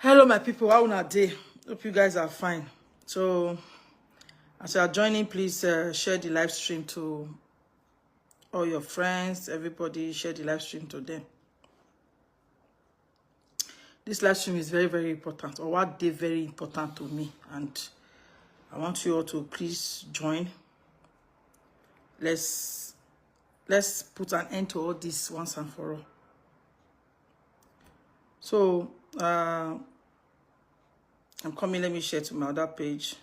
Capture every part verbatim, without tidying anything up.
Hello, my people. How una dey? Hope you guys are fine. So, as you are joining, please uh, share the live stream to all your friends. Everybody, share the live stream to them. This live stream is very, very important, or what they very important to me, and I want you all to please join. Let's let's put an end to all this once and for all. So uh, I'm coming. Let me share to my other page.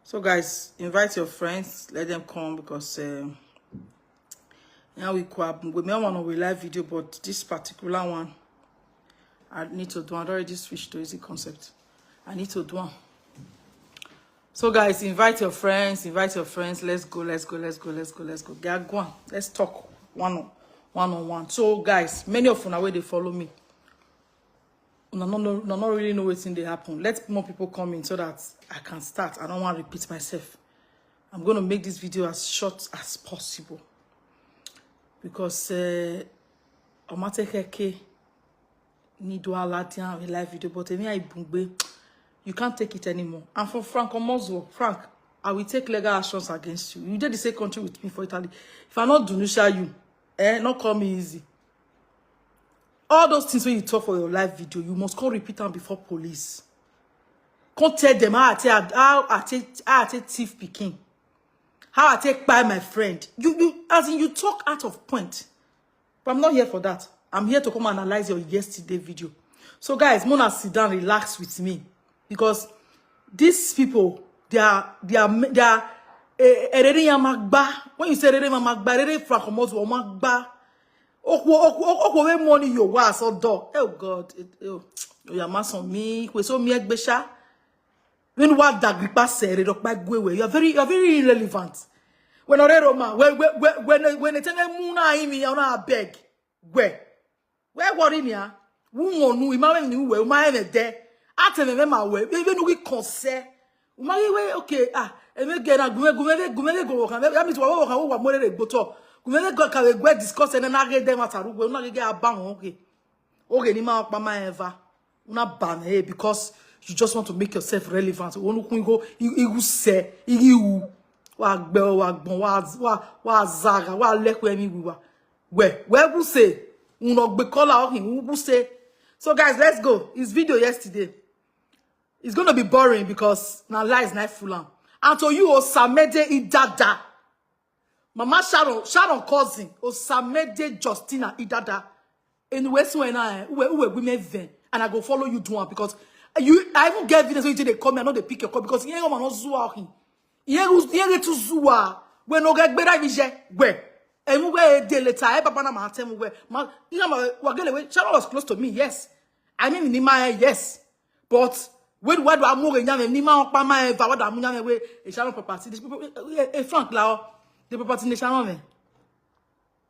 So guys, invite your friends, let them come, because um, now we quite we may want to live video, but this particular one, I need to do. I already switched to Easy Concept. I need to do one. So guys, invite your friends, invite your friends. Let's go, let's go, let's go, let's go, let's go. Get go on. Let's talk one on one on one. So guys, many of una wey dey follow me, una no know, una no really know wetin dey happen. Let more people come in so that I can start. I don't want to repeat myself. I'm going to make this video as short as possible because uh, Omatekeke need to allow a live video, but Emi Aibungbe, you can't take it anymore. And for Frank Omozuo, Frank, I will take legal actions against you. You did the same country with me for Italy. If I not Dunusha you, eh, not call me easy. All those things when you talk for your live video, you must come repeat them before police. Come tell them how I take how I take how I take thief picking, how I take buy my friend. You you as in you talk out of point. But I'm not here for that. I'm here to come analyze your yesterday video. So guys, Mona, sit down, relax with me, because these people, they are they are they are eh, erere yamagba. When you say erere yamagba, erere Frank Omozuo magba. Okwo okwo okwo we money yo wa so do. Oh God, it- oh, oh yeah, mason me, we so me egbesha. When what dagripa sere dok by gwe we, you are very you are very irrelevant. When ore Roma, when when when when when they tell me muna imi, you know, I beg. Where? Where worry me? Ah? Who won who? Imagine you were, my name there. At me, my way. Even we concern. Umari we okay. Ah, and we get a gume gume gume go work. That means we work. We more than go to. Gume go can we discuss and then I get them at a room. We not get a bang. Okay. Okay, ni ma pa ma ever. Una ban eh because you just want to make yourself relevant. Onu kun go igu se igu wa gbe wa gbon wa wa wa zaga wa leku emi wiwa. Where where who say? Uno gbe color of him who say. So guys, let's go. His video yesterday. It's going to be boring because na lies na full am. And to you, Osamede Idada, Mama Sharon, Sharon cousin, Osamede Justina Idada. Anyway, so when I who who we me ven and I go follow you do one because you I even get evidence when you dey call me, I know they pick your call because you ain't gonna zuwa him. You ain't you ain't to zuwa when no get better vision. Where? And we where day later, eh, Papa na ma tell me where. Ma, you know, my wagele way. Sharon was close to me, yes. I mean, in my yes. But when what do I move in Yame, Nima Pama, Vawada Munyame, way, a Sharon property, this people, a Frank Lao, the property in the Sharon,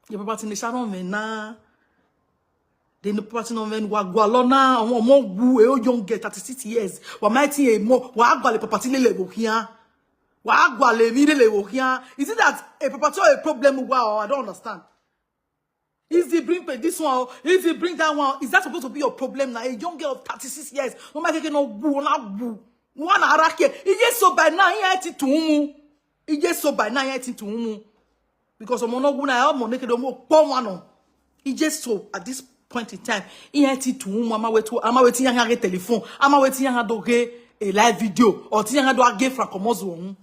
the property in the Sharon, na the property no men wa gwalona, or more woo, a young girl, thirty-six years, wa mighty a more, wa gwale property lele wo here, wa gwale mi lele wo here. Is it that a property or a problem? Wow, I don't understand. If they bring pe- this one, if they bring that one, is that supposed to be your problem now? A young girl of thirty-six years, no matter no woo, no woo. One arake. He just so by now he ain't to umu. He just so by now he ain't to umu. Because I'm not gonna help Moneke do more poor one. He just so at this point in time, he ain't to umu. I'm waiting. I'm waiting. I get telephone. I'm waiting. I do get a live video or thing I do get from Komozo.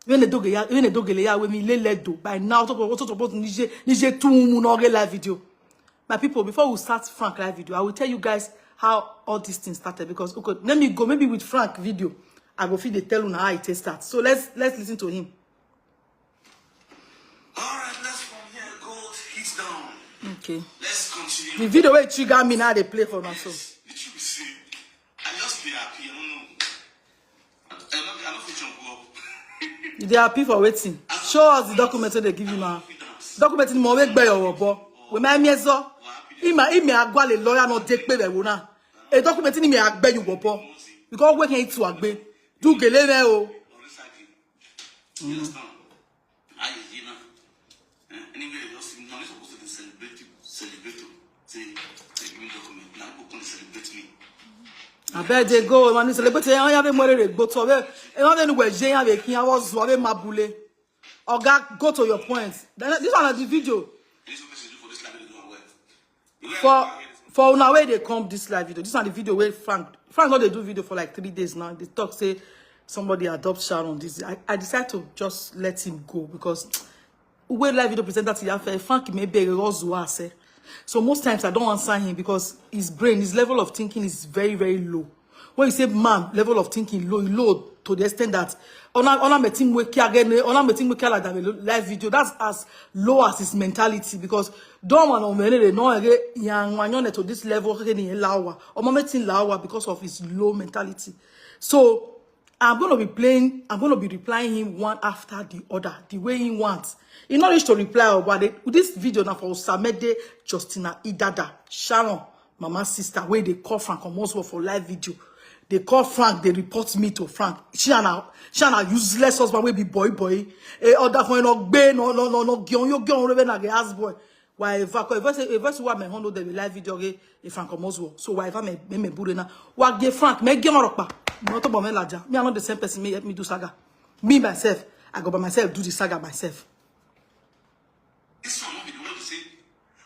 When they do get when they do get ya when me lele do by now. Talk about talk about nije nije two mu no get live video. My people, before we start Frank live video, I will tell you guys how all these things started because okay, let me go maybe with Frank video. I go feel they tell you how it start. So let's let's listen to him. All right, let's from here go hit down. Okay. Let's continue. The video where trigger me now they play for myself. Did you see? I just be happy. I don't know. I don't, I don't fit jump up. You dey happy for wetin? Show us the document wey dey give you now. Document ni mo wey gbẹ your bobo. We my me so. Ima ime agwale lawyer no dey pe we wo na. A document ni me agbe you bobo. Because we can to agbe. Do gele me o. You understand? Anyway, just, you know, supposed to celebrate you, celebrate you. Say, say, give me document. Now go come celebrate me. Abeg dey go, man. Celebrate. Ẹ wọ́n yá bẹ́ẹ̀ mọ́ rere gbó tọ́ bẹ́ẹ̀. Ẹ wọ́n bẹ́ẹ̀ ni wẹ̀ jẹ́ yá bẹ́ẹ̀ kí yá wọ́n zọ bẹ́ẹ̀ máa bulẹ̀. Oga, go to your point. Then this one na the video. This one person do for this life, they do am well. For for una wey dey come this live video, this na the video wey Frank Frank no dey do video for like three days now. Dey talk say somebody adopt Sharon. This I, I decide to just let him go because wey live video presenter ti ya fẹ Frank may be a say. So most times I don't answer him because his brain, his level of thinking is very, very low. When you say man level of thinking low, low to the extent that ona ona metin we kia gene ona metin we kia like that live video. That's as low as his mentality because don't want to many no ege yan wanyo to this level ke ni lawa. Omo metin lawa because of his low mentality. So I'm gonna be playing. I'm gonna be replying him one after the other, the way he wants. He not reach to reply, oh, but they, this video now for Osamede, Justina Idada, Sharon, Mama sister, where they call Frank Omoswo for live video. They call Frank. They report me to Frank. She and her, she and her useless husband will be boy boy. Eh, other for no be no no no no gion yo gion rebe na ge ass boy. Why ever ever say ever say what my hondo dey live video ge e Frank Omoswo. So why ever me me me bure na. Wa ge Frank me ge maropa. No to bo me laja. Me I not the same person. Me help me do saga. Me myself, I go by myself do the saga myself. This one no be the one to say,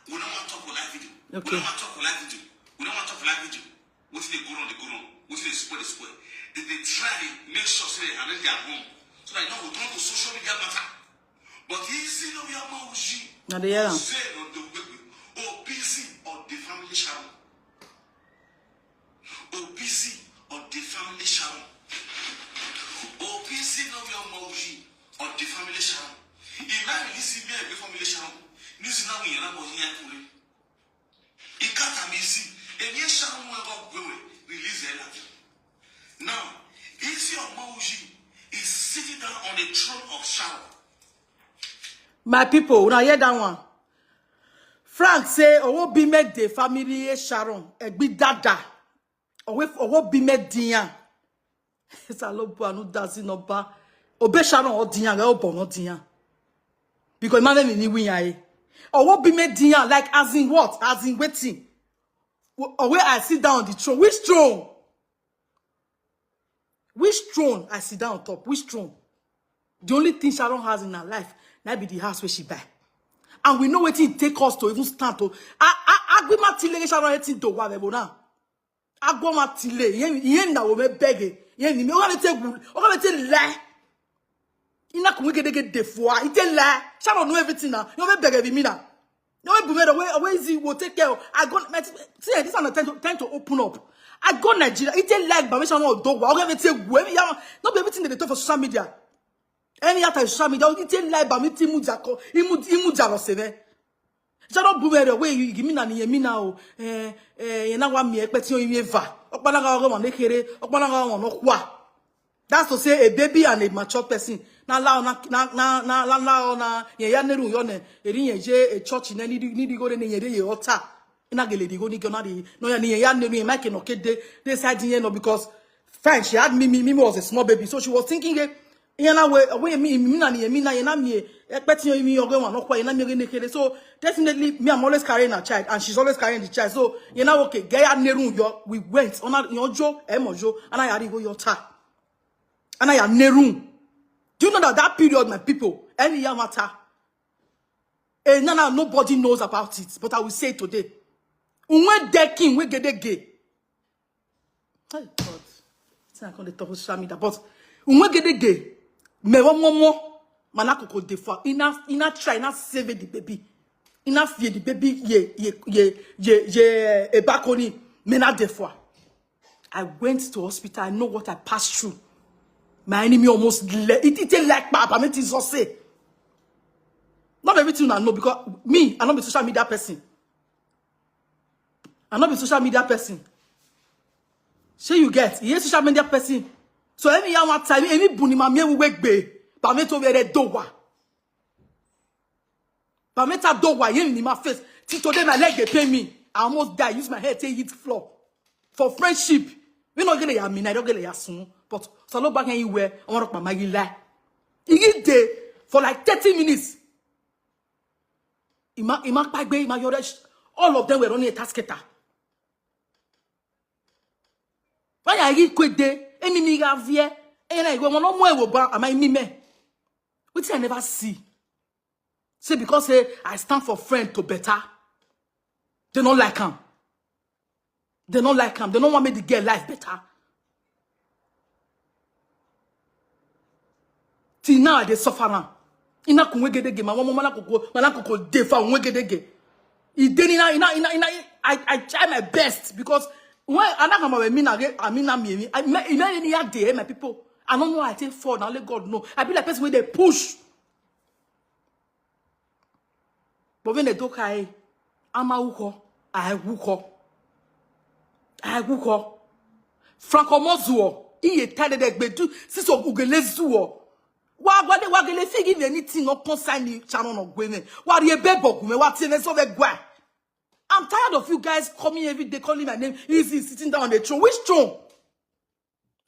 we don't want talk for live video. We Okay. Don't want talk for live video. We don't want talk for live video. What they go on, they go on. What they spoil, they spoil. They, they try make sure say they arrange their home. So that now we turn to social media matter. But easy no be a mauji. Na dey hear am. Say no the way we. Oh, busy or the family shadow. Obisi or the family sharon. Obisi no be ọmọ òyì or the family sharon. Ìmáàmù ní sí bí ẹgbẹ́ family sharon. Ní sí náà yẹn lábọ̀ yín ẹkùnrin. Ìkátà mi sí. Èmi ẹ̀ sharon wọn ẹ̀kọ́ gbẹ̀wẹ̀ release ẹ̀ láti. Now, Isi ọmọ òyì is sitting down on the throne of sharon. My people, una hear that one. Frank say, "Owo be make the family Sharon egbi dada. Owo owo be make diyan." It's a low boy, no does it no ba. Obe Sharon or diyan, obo no diyan. Because imagine me ni win ya. Owo be make diyan, like as in what? As in waiting. Owe I sit down on the throne. Which throne? Which throne I sit down on top? Which throne? The only thing Sharon has in her life, na be the house where she buy. And we know wetin e take us to even stand to. Agbima ti lege Sharon eti do wa bebo na. Agboma ti le. Yen na wo me bege. Yen ni me. Oga me te gu. Oga me te lie. Ina kun wege dege defua. Ite lie. Sharon know everything now. You me bege bi mi na. No, we be where where easy will take care. I go. See, this one time to time to open up. I go Nigeria. It take like permission or dog. I'll get it. Not be everything they talk for social media. Any other social media, it take like by me timu jako. Imu imu jalo seve. Jalo bu where where you give me na ni yemi na o. Eh eh. Yena wa mi ekpeti o yemi eva. Okpana ga ogo mo nekere. Okpana ga mo no kwa. That's to say a baby and a mature person. Na la na na na na la la na ye ya neru yo ne. Eri ye je a church ne ni ni di go ne ye de ye ota. Na gele di go ni go na di no ya ni ye ya neru ye make no kede. They said ye no because fine she had me me me was a small baby, so she was thinking eh ye na we we me me na ni me na ye na me expecting me ogo wa no kwa ye na me ne kede. So definitely me I'm always carrying a child and she's always carrying the child. So you know okay get ya neru yo we went on a yo jo e mo jo and I had go your ta. And I am Nerun. Do you know that that period, my people, any year matter? Eh, no, no, nobody knows about it, but I will say it today. Unwe de king, we get de gay. Hey, God. It's not going to talk social media, but unwe get de gay. Me one more more. Manako ko defa. Ina ina try ina save the baby. Ina fear the baby. Ye ye ye ye ye. A back on him. Me na defa. I went to hospital. I know what I passed through. My enemy almost le- it it like papa me things say. Not everything I know because me, I not be social media person. I not be social media person. Say you get, you social media person. So any year one time, any bunny my me will wake bay. But me to where they do what? But me ta do what? You in my face. Till today my leg they pain me. I almost die. Use my head to hit floor for friendship. We not get a mean. I don't get a soon. But so look back anywhere. I want to my lie. He hit day for like thirty minutes. Ima, Ima Pagbe, Ima Yoresh, all of them were running a tasketa. Why are you quit there? Emi mi ga vie. Ena igwe mo no mo ewo ba ama imi me. Which I never see. Say because say I stand for friend to better. They don't like him. They don't like him. They don't want make the girl life better. Till now, I dey suffer am. Ina kun wegedege, my mama, malakoko, malakoko, defa, wegedege. Ideni na, ina, ina, ina, I, I try my best because when I not come with me, I mean, I mean, I mean, I mean, any other day, my people. I don't know, I take fall, now let God know. I be like person where they push. But when they do kai, I'm a wuko, I wuko. I wuko. Franco Mozuo, he a tell the gbedu, sis of Ugele Zuo. Wa gwa de wa gele figi me anything no concern ni channel no gwe me. Wa ri ebe bogu me, wa ti me so be gwa. I'm tired of you guys coming every day calling my name. Easy sitting down on the throne. Which throne?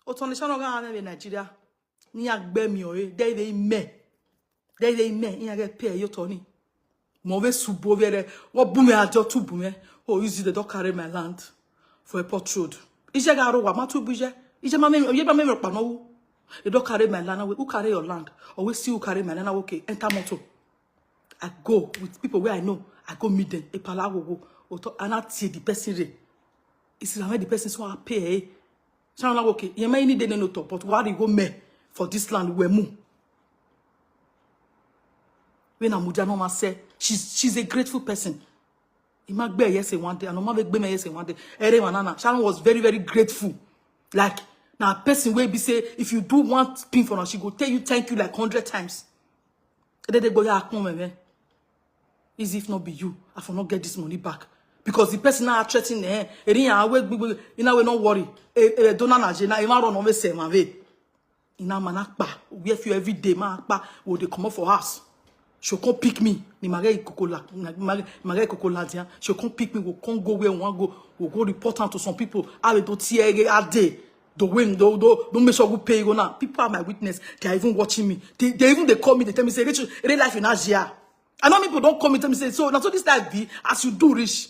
Otonishano ga ame Nigeria. Ni agbe mi o e. They they me. They they me. Ni age pay yo toni. Mo ve subo vere. Wo bu me ajo tu bu me. Oh, easy they don't carry my land for a pot road. Ije ga ro wa ma tu bu je. Ije ma me, ye ba me pa no. They don't carry my land away. Who carry your land? Or we see who carry my land away. Okay, enter motor. I go with people where I know. I go meet them. Epala go go. Oto, and I see the person re. It's like the person so I pay. So I'm like, okay, you may need no top, but what you go me for this land we mu. When Amuja Mama said she's she's a grateful person. Imagbe yes one day, and Mama be me yes one day. Ere Manana, Sharon was very, very grateful. Like now, person will be say, if you do one thing for her, she go tell you thank you like hundred times. They they go ya come me. Is if not be you, I for not get this money back. Because the person now threatening eh, eri ya we gbigbi, you know we not worry. E e do na na je na, e ma run on we se ma we. Ina manakpa, we feel every day manakpa, we dey comot for house. She come pick me, ni mare ikoko la, ni mare ikoko la dia. She come pick me, we come go where we wan go, we go report am to some people. I will do tear a day. The way do do do make sure we pay go now. People are my witness. They are even watching me. They, they even they call me. They tell me say, "Rachel, real life in Asia." I know people don't call me tell me say, "So now so this life be as you do rich."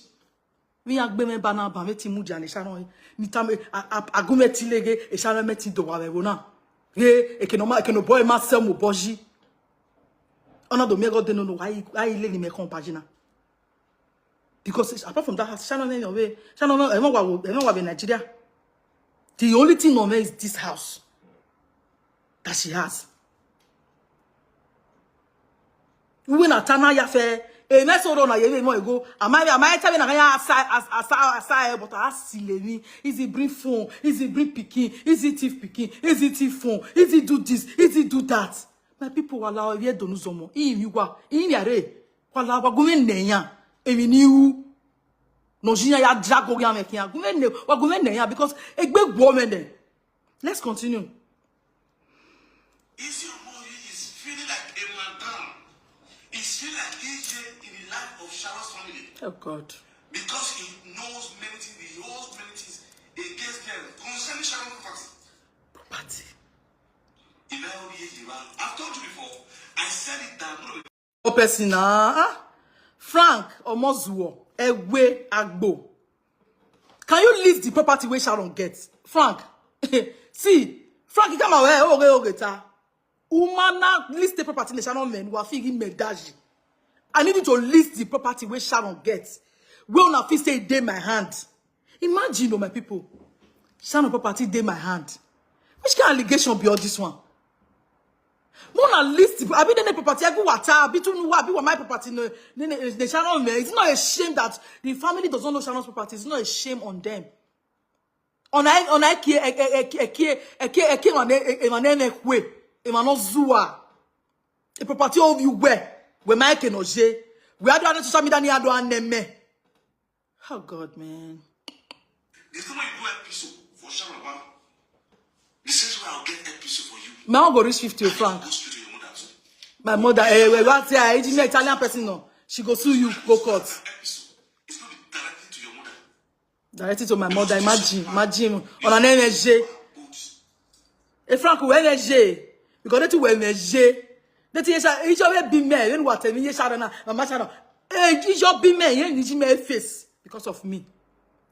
We are gbe me bana ba me ti mu jani sharon. Ni tame agume ti lege e sharon me ti do wa we na. Ye e ke no ma e ke no boy ma se mo boji. Ona do me go de no no why why le ni me kon pajina. Because apart from that house, Shannon, anyway, Shannon, I don't know in Nigeria. The only thing on her is this house that she has. When Atana Yafe, a mess or on a year more ago, am I, am I telling I asa asa asa, but I ask Sileni, is he bring phone, is he bring picking, is he thief picking, is he thief phone, is he do this, is he do that? My people, wala ye donuzomo. In you are in yare. Wala wagume nenya. Emi ni u. No jinya ya drago ya mekia. Gume ne wagume nenya because egbe gwo me ne. Let's continue. Easy Omoyi is feeling like a madam. He's feeling like E J in the life of Sharon's family. Oh God. Because he knows many things, he holds many things against them concerning Sharon property. Property. I've told you before, I said it that no person na ah, Frank Omozuo Ewe Agbo. Can you list the property where Sharon gets? Frank, see, Frank, you come away, okay, okay, ta. Umana list the property in the Sharon men who are feeling medaji. I need you to list the property where Sharon gets. Where una fit say dey my hand. Imagine, oh my people, Sharon property dey my hand. Which kind of allegation be all this one? Mona list, I be the property, I go water, I be to know, I be what my property, no, no, no, no, Sharon, man. It's not a shame that the family does not know Sharon's property. It's not a shame on them. On I, on I, eke, eke, eke, eke, eke, eke, man, e, e, man, e, e, kwe, e, man, no zua. A property of you where, where my can no je, where I do social media, ni I do an name. Oh God, man. There's no way you go episode for Sharon, man. This is where I'll get episode for you. My own go reach fifty, oh, Frank. Go straight to your mother, so. My mother, eh, well, what say, I didn't Italian person, no. She go sue you, go court. Episode. It's gonna be directly to your mother. Directly to my mother. Imagine, imagine. On an M S J. Boots. E Frank, we M S J. Because they too we M S J. They too, yes, I, each other be me. When what tell me, yes, I don't know. Mama, I don't know. Eh, you just be me, yeah, you my face because of me.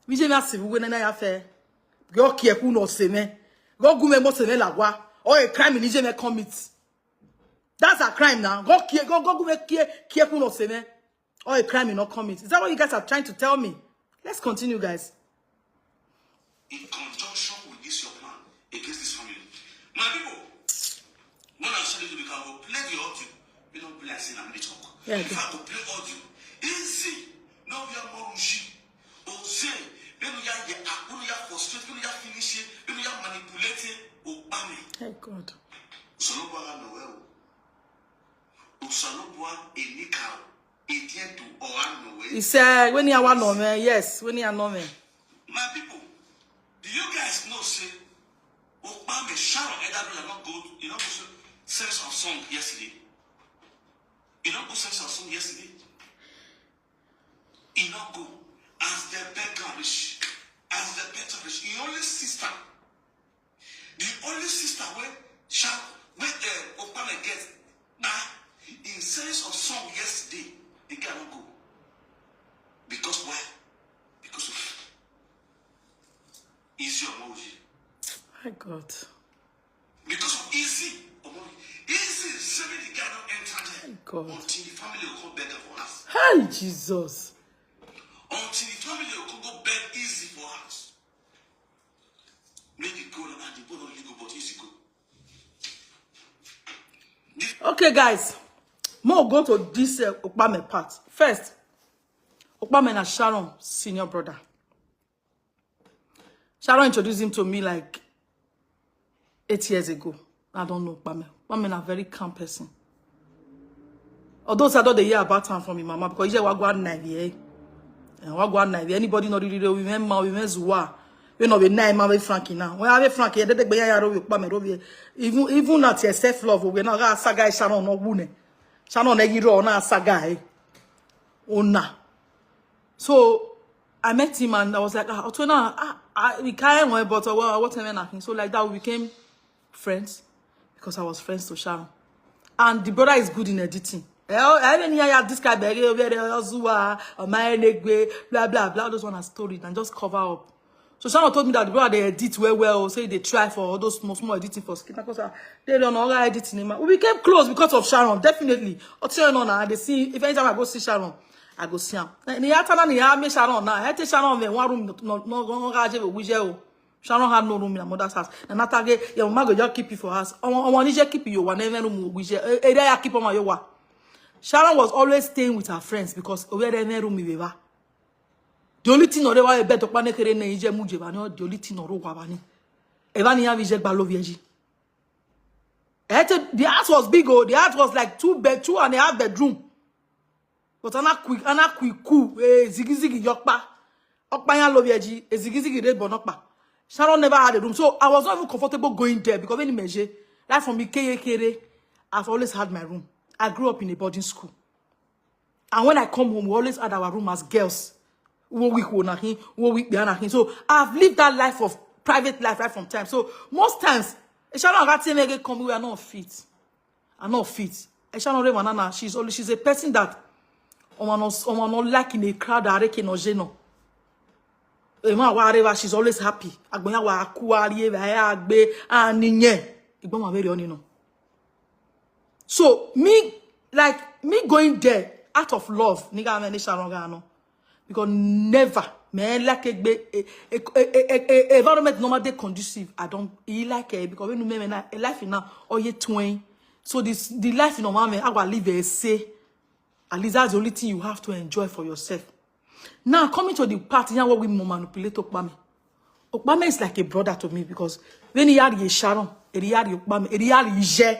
We just not see when I have fair. Go care who no say me. Go go me mo say me la wa. Or a crime in Ije me commit. That's a crime now. Go care, go go go me care care who no say me. Or a crime you not commit. Is that what you guys are trying to tell me? Let's continue, guys. In conjunction with this your plan against this family. My people, when I said you can go play the audio, you don't play, I say, I'm talk. Yeah, If okay. I go play audio, easy. No, we are more Jose. When we are here, when we are frustrated, when we are finishing, when we are manipulating, Obame. Hey, God. Usalobua Noel. Usalobua Enikao. Etientu Oanoe. He said, when you are one man, yes, when you are no man. My people, do you guys know say Obame Sharon Edabula not go, you know, go send some song yesterday? You know, go send some song yesterday? He not go. As the beggar rich, as the beggar rich, he only sister. The only sister where Sharon, where uh, Obama get, nah, in sense of song yesterday, the guy not go. Because why? Because of easy emoji. My God. Because of easy emoji. Easy, say the guy don't enter there. Thank God. Until the family will come beg for us. Hey, Jesus. Until the family will come go beg easy for us. Make it go and the boy don't legal, but easy go. Okay, guys. More go to this uh, Obama part. First, Obama and Sharon, senior brother. Sharon introduced him to me like eight years ago. I don't know Obama. Obama na very calm person. Although I don't dey hear about him from him mama because yeah, wa go nine year. And wa go nine year. Anybody not really know women man, women zuwa. You know, we nine man with Frankie now. When I have Frankie, they take yaro with Obama. Even even not yourself love. We na ga saga Sharon no wune. Sharon na giro na saga. Ona. So I met him and I was like, ah, Otona, ah, ah, we can't went, but uh, well, whatever nothing. So like that, we became friends because I was friends to Sharon. And the brother is good in editing. Eh, oh, I didn't hear this guy beg you, very Ozua, or my Negwe, blah blah blah. Those one are stories and just cover up. So Sharon told me that the brother they edit well, well, say they try for all those small, small editing for skin. Because uh, they don't know how editing. Man. We became close because of Sharon, definitely. Otona, they see if anytime I go see Sharon, I go see him. Ni atana ni ame Sharon na. Hete Sharon me one room no no no gaje we wije o. Sharon had no room in her mother's house. Na natage your mama go just keep you for house. Omo omo ni je keep you one even room we je. Ere ya keep on your wa. Sharon was always staying with her friends because over there no room we were. The only thing ore wa bed okpa ne kere ne ije muje ba no the only thing ore wa ba ni. Eba ni ya we je gba love yeji. Hete the house was big oh. The house was like two bed, two and a half bedroom. But ana quick, ana quick cool. Eh, ziggy ziggy yokpa. Okpa ya love yeji. Eh, ziggy ziggy red bonokpa. Sharon never had a room, so I was not even comfortable going there because any measure, like from Ikeye Kere, I've always had my room. I grew up in a boarding school, and when I come home, we always had our room as girls. Wo week wo na hin, wo week be na hin. So I've lived that life of private life right from time. So most times, Sharon got to make it come. We are not fit. Are not fit. Esha no re manana. She's always she's a person that omo no omo no like in a crowd. Are ke no je no. Ema wa areva. She's always happy. Agbonya wa akuari eva ya agbe aniye. Igbo ma very oni no. So me like me going there out of love. Nigga, I'm any Sharon ga no. Because never, man, like a, a, a, a, a, a environment normal they conducive. I don't he like it because when you men a life in now or you twain. So this the life in a man, I will live a say. At least that's the only thing you have to enjoy for yourself. Now coming to the part here where we more manipulate Okpame. Okpame is like a brother to me because when he had a Sharon, he had Okpame, he had Ije,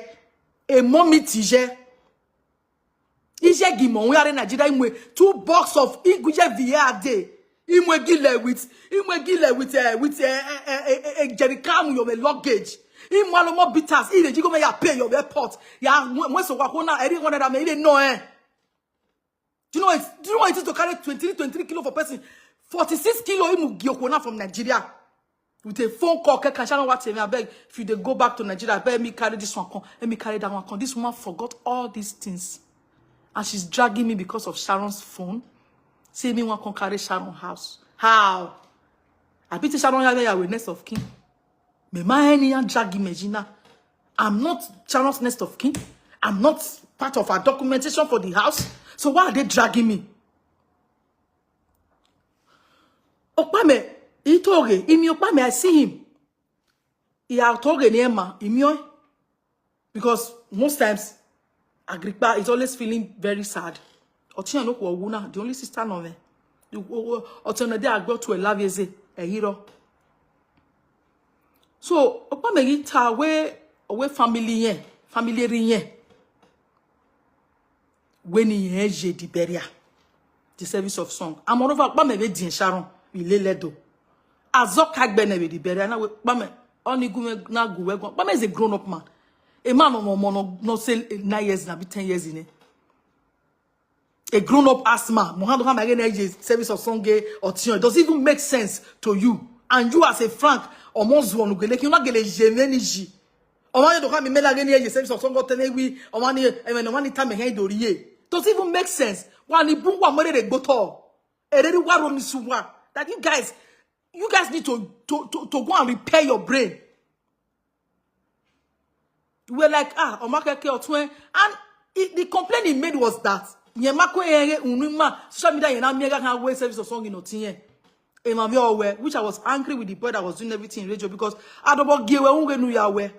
a mommy Tije. Ije gimo we are in Nigeria imwe two box of Iguje V A day. Imwe gile with imwe gile with uh, with a uh, uh, uh, uh, jerry can your luggage. Imwe alomo bitters. Ile jigo me ya pay your airport. Ya mwe so wa kona eri one that me ile no eh. Do you know what? Do you know what it is to carry twenty-three, twenty-three kilo for person? Forty-six kilo imu giokona from Nigeria. With a phone call, can Sharon what me? I beg if you they go back to Nigeria, I beg me carry this one come, let me carry that one come. This woman forgot all these things. And she's dragging me because of Sharon's phone. Say me wan come carry Sharon house. How? I be Sharon Yahweh Yahweh next of kin. Me ma any and drag Imagina. I'm not Sharon's next of kin. I'm not part of her documentation for the house. So why are they dragging me? Okpame, Itoge, Imi Okpame, I see him. He out Oge ni Emma, Imi. Because most times, Agrippa is always feeling very sad. Otiyan no kwa wuna, the only sister no me. Otiyan de agbo to a love eze, a hero. So, Okpame yi ta we, we family yen, family ri yen. When he ye the burial, the service of song. And moreover, Okpame we Dien Sharon, we le ledo. Azoka gbene we the burial, na we, Okpame, oni gume na guwe gon. Okpame is a grown-up man. A man no, no, no, no say nine years, na be ten years in it. A grown-up ass man, Mohando come again, eh, service of song, eh, or tune. It doesn't even make sense to you. And you as a Frank, or Monzu on Ugele, you not get a Jemeniji. Or one to come in Melagani, eh, service of song, or Tenewi, or one, eh, or one time, eh, Dorie. Doesn't even make sense. One, ni bu, one, murder, they go to. Eh, they do what on this one. That you guys, you guys need to, to, to, to go and repair your brain. We were like, ah, Omakeke Otwen. And it, the complaint he made was that Nyemako Ere Unima, social media, Yena Mega can wear service of song in Otinye. Emma we all were, which I was angry with the boy that was doing everything in radio because I don't give away, we knew Yahweh.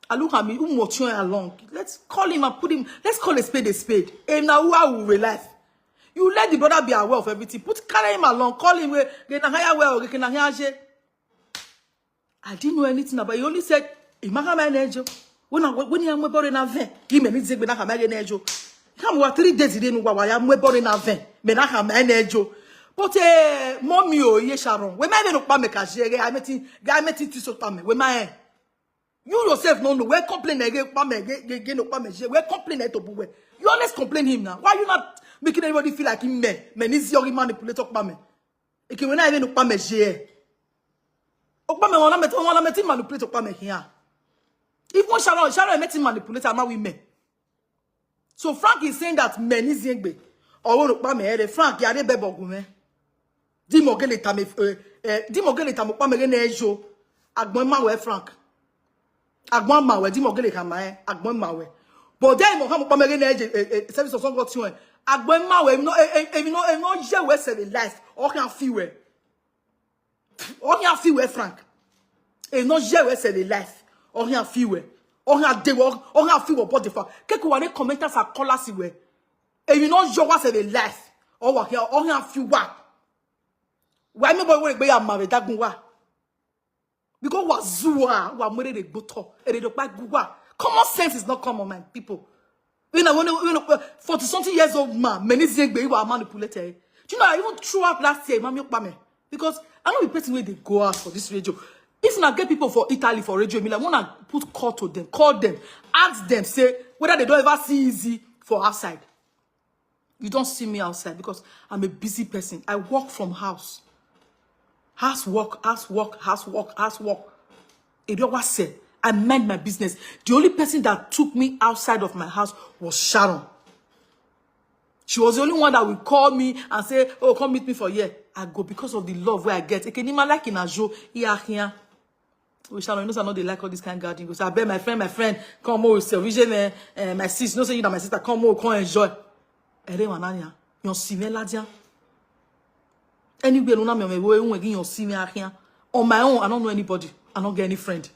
I look at me, who more tune along? Let's call him and put him, let's call a spade a spade. And now who are we life? You let the brother be aware of everything. Put, carry him along, call him. We, get na higher well, get na higher je. I didn't know anything about it. He only said, "Imaka my nejo." When I, when he am bore na ven, he many zigbe na kama nejo. Come what three days he didn't know why I am bore na ven. Me na kama nejo. But eh, mommy oh ye Sharon. We may no pa me kaje. I met him. I met him to so pa me. We may. You yourself no know. We complain again pa me. Again no pa me. We complain to buwe. You always complain him now. Why you not making everybody feel like him me? Me ni zi manipulator pa me. Eke we na even no pa me je. Okpame wana meti, wana meti manipulate Okpame here. If one Sharon, Sharon meti manipulate ama we me. So Frank is saying that many zengbe. Owo Okpame ere Frank ya de bebo gume. Di mogele tame eh eh di mogele tame Okpame ne ejo. Agbon ma we Frank. Agbon ma we di mogele kama eh agbon ma we. But then mo kama Okpame ne ejo eh eh service of some got you eh. Agbon ma we no eh eh no eh no je we save life. O kan fi we. Ohin afi we Frank. E no je we save life. Ohin afi we. Ohin ade we. Ohin afi we body fa. Keku wa ne commenters are callers we. E you no je wa save life. O wa here ohin afi wa. Why me boy we gbe ya ma be dagun wa. Because wa zuwa wa mure de gboto. E de do pa guwa. Common sense is not common, my people. You know, when, when, when forty something years old man, many things be you are manipulated. Do you know, I even threw up last year, Mami Okpame. Because I know the person where they go out for this radio. If not get people for Italy for radio, me like wanna put call to them, call them, ask them, say whether they don't ever see easy for outside. You don't see me outside because I'm a busy person. I work from house. House work, house work, house work, house work. It always said, I mind my business. The only person that took me outside of my house was Sharon. She was the only one that would call me and say, "Oh, come meet me for here." I go because of the love where I get. Ekenima like in Ajo, here, here. We shall know, you know, I know they like all this kind of garden. Go say, "I beg my friend, my friend, come over yourself. Vision, eh, eh, my sis, you know, say you know my sister, come over, come enjoy." Ere wananya, yon sime ladia. Anywhere, no, na me, me, we, we, yon sime akia. On my own, I don't know anybody. I don't get any friend.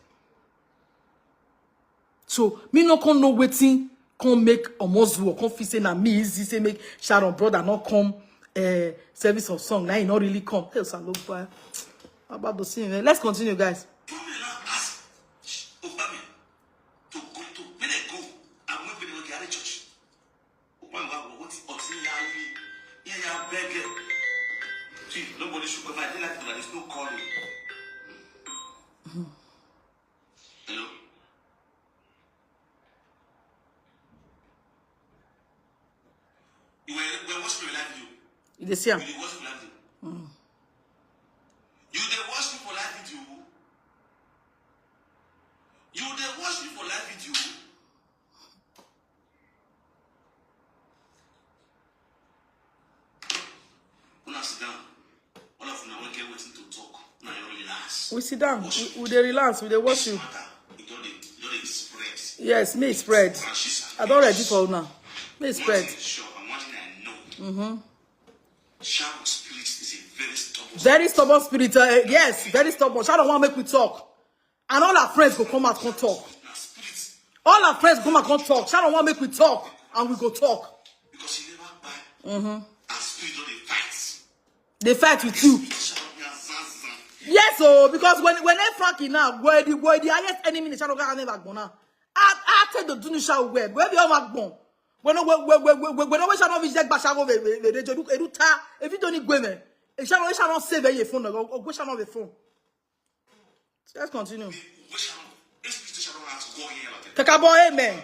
So me no come know wetin come make Omozuo come feel say na me easy say make Sharon brother no come eh, service of song. Now he not really come. Hey, Salopa. About the same. Eh? Let's continue, guys. Family now ask Obama to go to when they go and when they go to church. Obama, what is Otinari? Yeah, yeah, beg. Gee, nobody should go. I feel like there's no calling. Hello? You were, were watching your live video. You dey see am? You dey watch your live video. Mm. You dey watch me for live video. You dey watch me for live video. Down. All of una wey get wetin to talk, na your relax. We sit down. We, we dey relax. We dey watch you. Matter, e don dey, e don dey spread. Yes, me spread. I don ready for una. Me spread. One thing is sure, and one thing I know. Mm-hmm. Sharon spirit is a very stubborn. Very stubborn spirit. Uh, yes, very stubborn. Sharon wan make we talk. And all our friends go come out, come talk. All our friends come out, come talk. Sharon wan make we talk, and we go talk. Because you never buy. Mm-hmm. Our spirit don dey fight. Dey fight with you. Sharon, ya, zan, zan. Yes, oh, because when when Frankie now, where the where the highest enemy in Sharon never gonna. I I tell the Dunisha where where the other gbon. When when when when when when Sharon be jegba Sharon be be be dey do edu ta. If you don't need women, Sharon Sharon save your phone. Or go Sharon the phone. Let's continue. Kakabo, amen.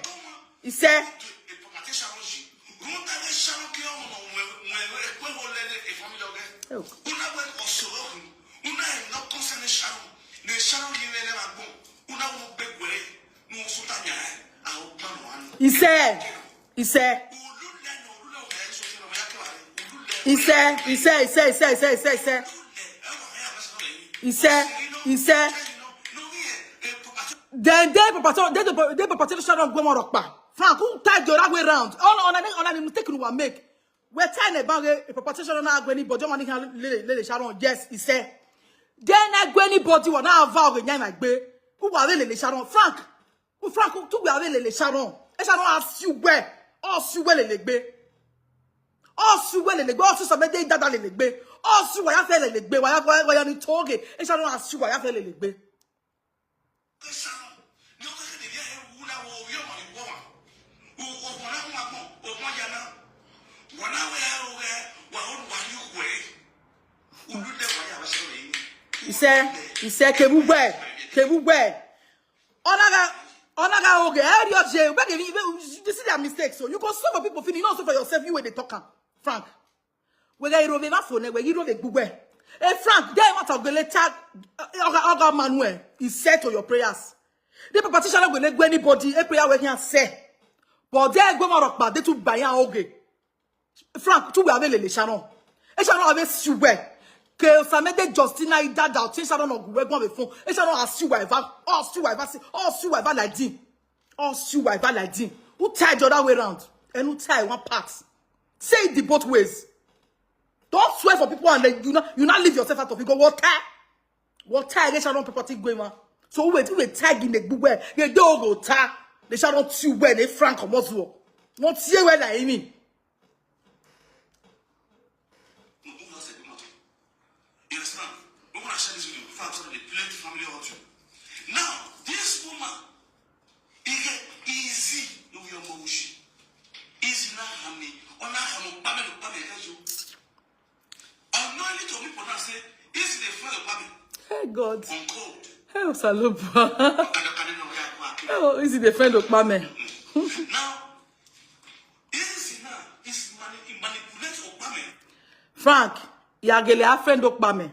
He said, oh. He said, he said, he said, he said, he said, he said, he said, he said, he said, he said, he said, he said, then they perpetual, they perpetual shadow of Gomorrah. Frank, who tied the other way round? All on an on an mistake you will make. We're tying a bag a perpetual shadow now when anybody on the shadow. Yes, he said. Then I go anybody will now vow the name I be. Who are they, Sharon? Frank. Frank, tu we are le Sharon. E Sharon ask you where. Ask you where le gbe. Ask you where le gbe. Ask you somebody dada le gbe. Ask you why I feel le gbe. Why why why you talking? E Sharon ask you why I feel le gbe. He said, he said, Kebugwe, Kebugwe. Onaga, onaga oge. Every oje, where they, where, you see their mistakes. So you go suffer people finish, you not suffer yourself. You where they talk am, Frank. We get irove ma phone, we irove gbugbe. Hey Frank, they matter go later. Oga Oga Manuel, he said to your prayers. The politician go let go anybody. A prayer we can say, but they go more up. They too buy an oge. Frank, tu we ave le Sharon. E Sharon ave siwe. Ke Osamede Justina i dada o ti Sharon no gwe gon be fun. E Sharon asiwa eva, asiwa eva si, asiwa eva like din. Asiwa eva like din. Who tie the other way round? And who tie one part? Say it the both ways. Don't swear for people and then you not you not leave yourself out of it. Go water. Water against Sharon property going on. So we we tag in the book where they don't go ta. They shall not see where they Frank or Moswo. Not see where they mean. You understand? We want to share this with you. Before I'm sorry, they play the family audio. Now, this woman, he get easy. No, we are Moshi. Easy na hami. Ona hamo pame lo pame ejo. Unknowingly to people now say, easy the friend of pame. Hey God. On code. Hey Osalubua. Kada kada no ya kwa kile. Oh, easy the friend of pame. Now, easy now is mani manipulate of pame. Frank, yagele a friend of pame.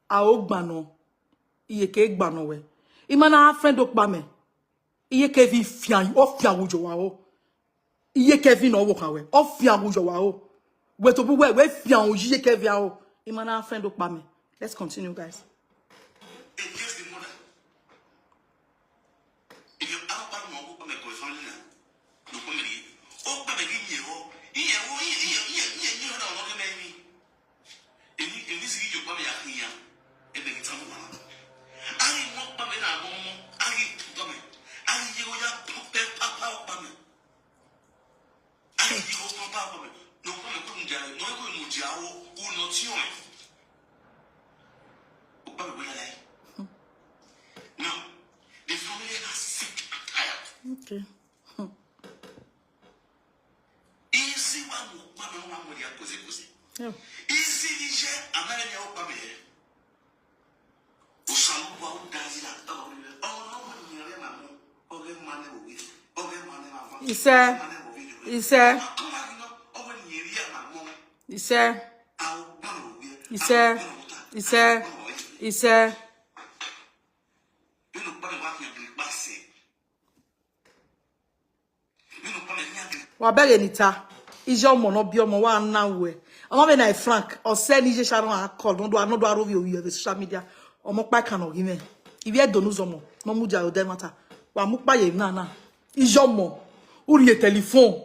A o gbano. Iye ke gbano we. Imana a friend of pame. Iye ke vi fian, o fian wujo wa o. Iye ke vi no wo kan we. O fian wujo wa o. We to bu we we fian o iye ke vi a o. Imana a friend of pame. Let's continue, guys. Against the mother. If you have a man who come and go family now, no come here. Oh, come and give me a hug. Here, oh, here, here, here, here, here, no, no, no, no, no. Emi, emi si yo pa me ya kiyan. Ebe ni tamu wa. Ari mo pa me na mo mo. Ari pa me. Ari ye o ya pa pa pa pa me. Ari ye o pa pa pa me. No pa me ko mu ja, no ko mu ja o, u no ti o. O pa me bo ya lai. Now, the family are sick and tired. Okay. Easy wa mo pa me wa mo ya koze koze. Yeah. Easy ni je amare ni o pa me. He said, he said, he said, he said, he said, he said, wa bere nita. Ije ọmọ no bi ọmọ wa na we. Ọmọ be na Frank. Ose ni Ije Sharon a call. No do, no do arovi ovi the social media. Ọmọ pa kan ogi me. Ibi e donu zomo. No mu ja ode mata. Wa mu pa ye na na. Ije ọmọ. Uri e telephone.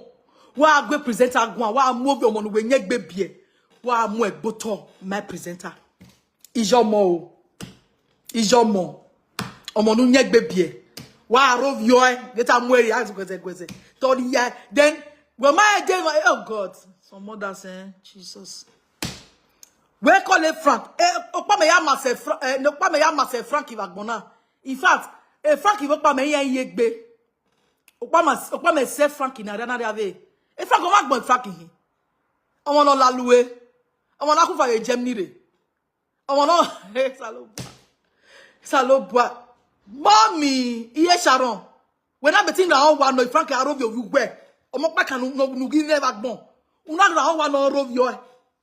Wa gbe presenter gwan. Wa mu ovi ọmọ nu we nye gbe bie. Wa mu egboto my presenter. Ije ọmọ o. Ije ọmọ. Ọmọ nu nye gbe bie. Wa arovi o e. Get am where ya gweze gweze. Tori ya. Then we ma e dey, oh God. Some mothers, eh, Jesus. We call it Frank. Eh, okpa me ya mase Frank. Eh, no okpa me ya mase Frank ivagbona. In fact, eh, Frank ivo okpa me ya ye gbe. Okpa ma, okpa me se Frank na rana ave. E Frank o ma gbon Frank hin. Ọmọ no la luwe. Ọmọ na ku fa ye Germany re. Ọmọ no. Salobua. Salobua. Mommy, Ije Sharon. We na betin na o wa no Frank arovi ovi we. Ọmọ pa kan no, no gi never gbon. Una na o wa no rovi o e.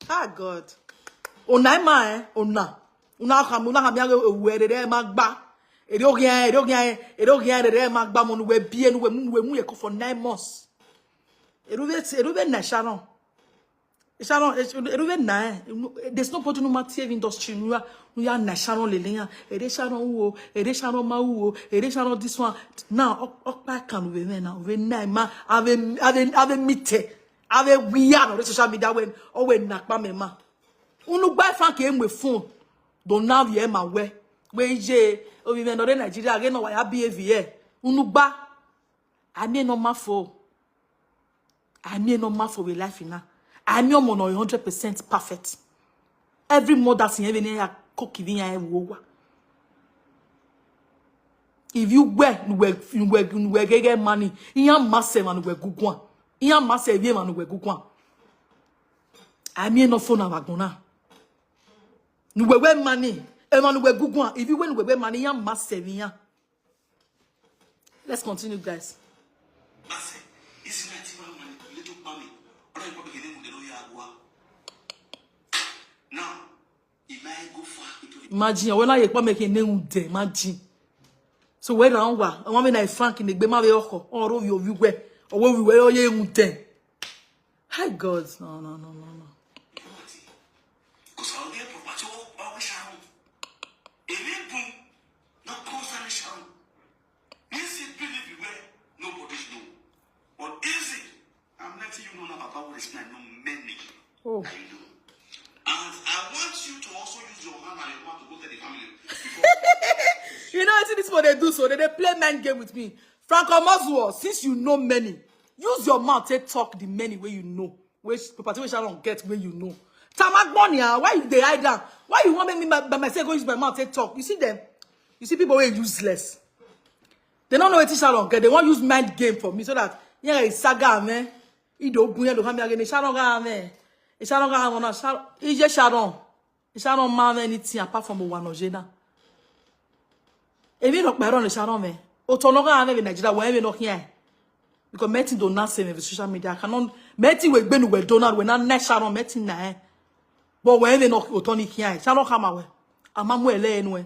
Ah, God. Ona e ma e, ona. Una ha, una ha mi age ewu ere re ma gba. Ere ogi e, ere ogi e, ere ogi e, ere re ma gba mo nu we bi e nu we mu, we mu ye ko for nine months. Ere we, ere we na Sharon. Sharon, ere we na e. There's nobody no matter industry. Nu ya, nu ya na Sharon lele ya. Ere Sharon wo, ere Sharon ma wo, ere Sharon this one. Now, okpa kan we me na, we na e ma, ave, ave, ave mite, ave we ya no social media when, o we na pa me ma. Unu gba Frank e mwe phone. Do now ye ma we. We je, ovi me no re Nigeria, ge no wa ya behavior. Unu gba. I mean no ma fo. I mean no ma fo we life na. I mean omo no hundred percent perfect. Every mother sin even ya cook even ya wo wa. If you were, you were, you were, you were get money, you must say man we gugwan. You must say man we gugwan. I mean no phone na bagona. Nu we we money. E man we gugwan. If you when we we money, you must say ya. Let's continue, guys. Ase, isi na ti ma manipulate pa mi. Ona ipo ke ne mu de no ya agwa. Now, imagine, when I pa me ke ne unde, imagine. So where round wa, I want me na Frank in the gbe ma we oko, o rovi ovi we, o we we o ye unde. Hi God, no, no, no, no, no. Because I will get property work by Sharon. If it boom, not concern Sharon. Easy believe you where nobody know. But easy, I'm letting you know now about what is not no many. Oh. That you know. And I want you to also use your hand and your mouth to go to the family. Before You know what this people they do? So they, they play mind game with me. Frank Omozuo, since you know many, use your mouth to talk the many way you know. Which property we shall not get where you know. Tamagbonia, why you dey hide down? Why you want me by, by myself go use my mouth to talk? You see them? You see people who are useless. They don't know what Sharon get. They want use mind game for me so that yeah, it's saga man. Ido bunya do come again. Sharon ga man. Sharon ga man. Sharon. Ije Sharon. Sharon ma anything apart from one ojena. Emi no paro ni Sharon me. Oto no ga me Nigeria we me no here. Because meti do not say me social media. I cannot meti we gbenu we donor we na ne Sharon meti na e. But we me no oto ni here. Sharon kama we. Amamu ele enu e.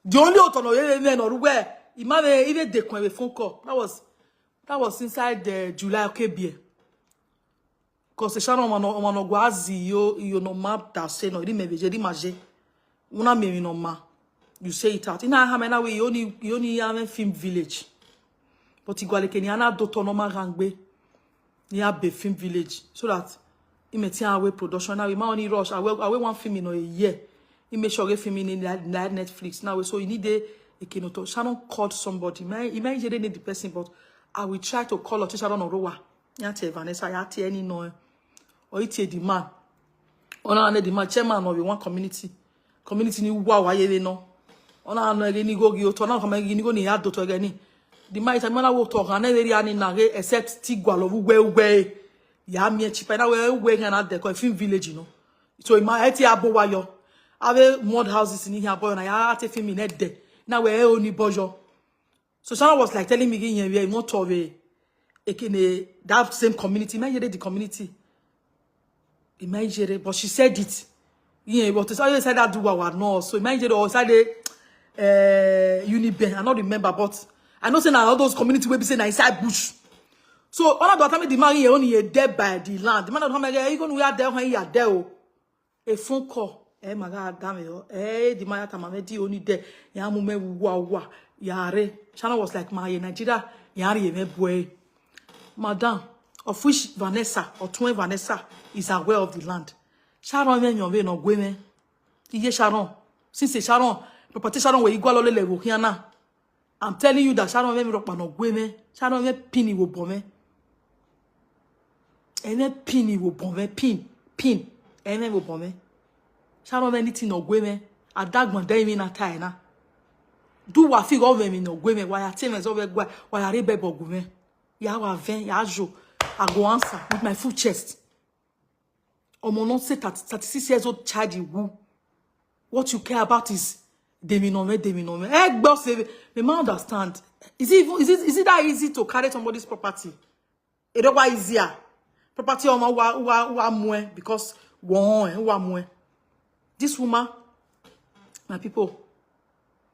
The only oto no ele me no ruwe. Imame even de kon we phone call. That was that was inside the July okay beer. Because Sharon, ọmọ no, ọmọ no gwazi yo, yo no ma da se no, ri me beje, ri ma je. Una me mi no ma. You say it out. Ina ha me na we, you only, you only have a film village. But igwale ke ni ana do to no ma gangbe. Ni a be film village. So that he may tell away production. Now we ma only rush. I will, I will one film in a year. He make sure get film in like Netflix. Now so you need a, a kino to. Sharon called somebody. He may, he may need the person, but I will try to call out Sharon Orowa. Ya te Vanessa, ya te any no. Or it the man. Ona ne the man chairman of one community. Community ni wa wa ye no. Ona no ge ni go gi oto na come gi ni go ni ya do to ge ni. The man is a man wo to ga ne very ani na ge except ti gwa lo we we. Ya mi e chipa na we we ga na de ko film village no. So ima e ti abo wa yo. Ave mud houses ni here boy na ya te film in de. Na we e oni bojo. So Sharon was like telling me, "Yin we won to we ekene that same community, Imejere the community." Imejere, but she said it. Yeah, but it's always said that do our no. So Imejere or said uh, Uniben, I don't remember, but I know say na all those community wey be say na inside bush. So, ona do tell me the man here only a dead by the land. The man don't come again, you gonna we are there when you are there. Oh. A phone call. Eh, my God, damn it. Oh. Eh, the man that I'm already only there. Ya mume wa wa. Yare. Sharon was like, my Nigeria. Yare, me boy. Madam, of which Vanessa, or twin Vanessa, is aware of the land. Sharon, me, your way, no, women. Iye Sharon. Since a Sharon, property Sharon, where you go, lole, level, here now. I'm telling you that Sharon, me, rock, no, women. Sharon, me, pin, wo, bome. Ene pin ni wo bon me, pin, pin. Ene wo bon me. Sharon, anything no gwe me. Adagban de mi na tie na. Do wa fi go me mi no gwe me. Wa ya te me so we gwa. Wa ya re be bogu me. Ya wa ven, ya jo. I go answer with my full chest. Omo no say that thirty-six years old child you woo. What you care about is demi no me, demi no me. Eh, boss, eh, me man understand. Is it even, is it, is it that easy to carry somebody's property? It don't easier. Property on wa wa wa mwe because one wa mwe. This woman, my people,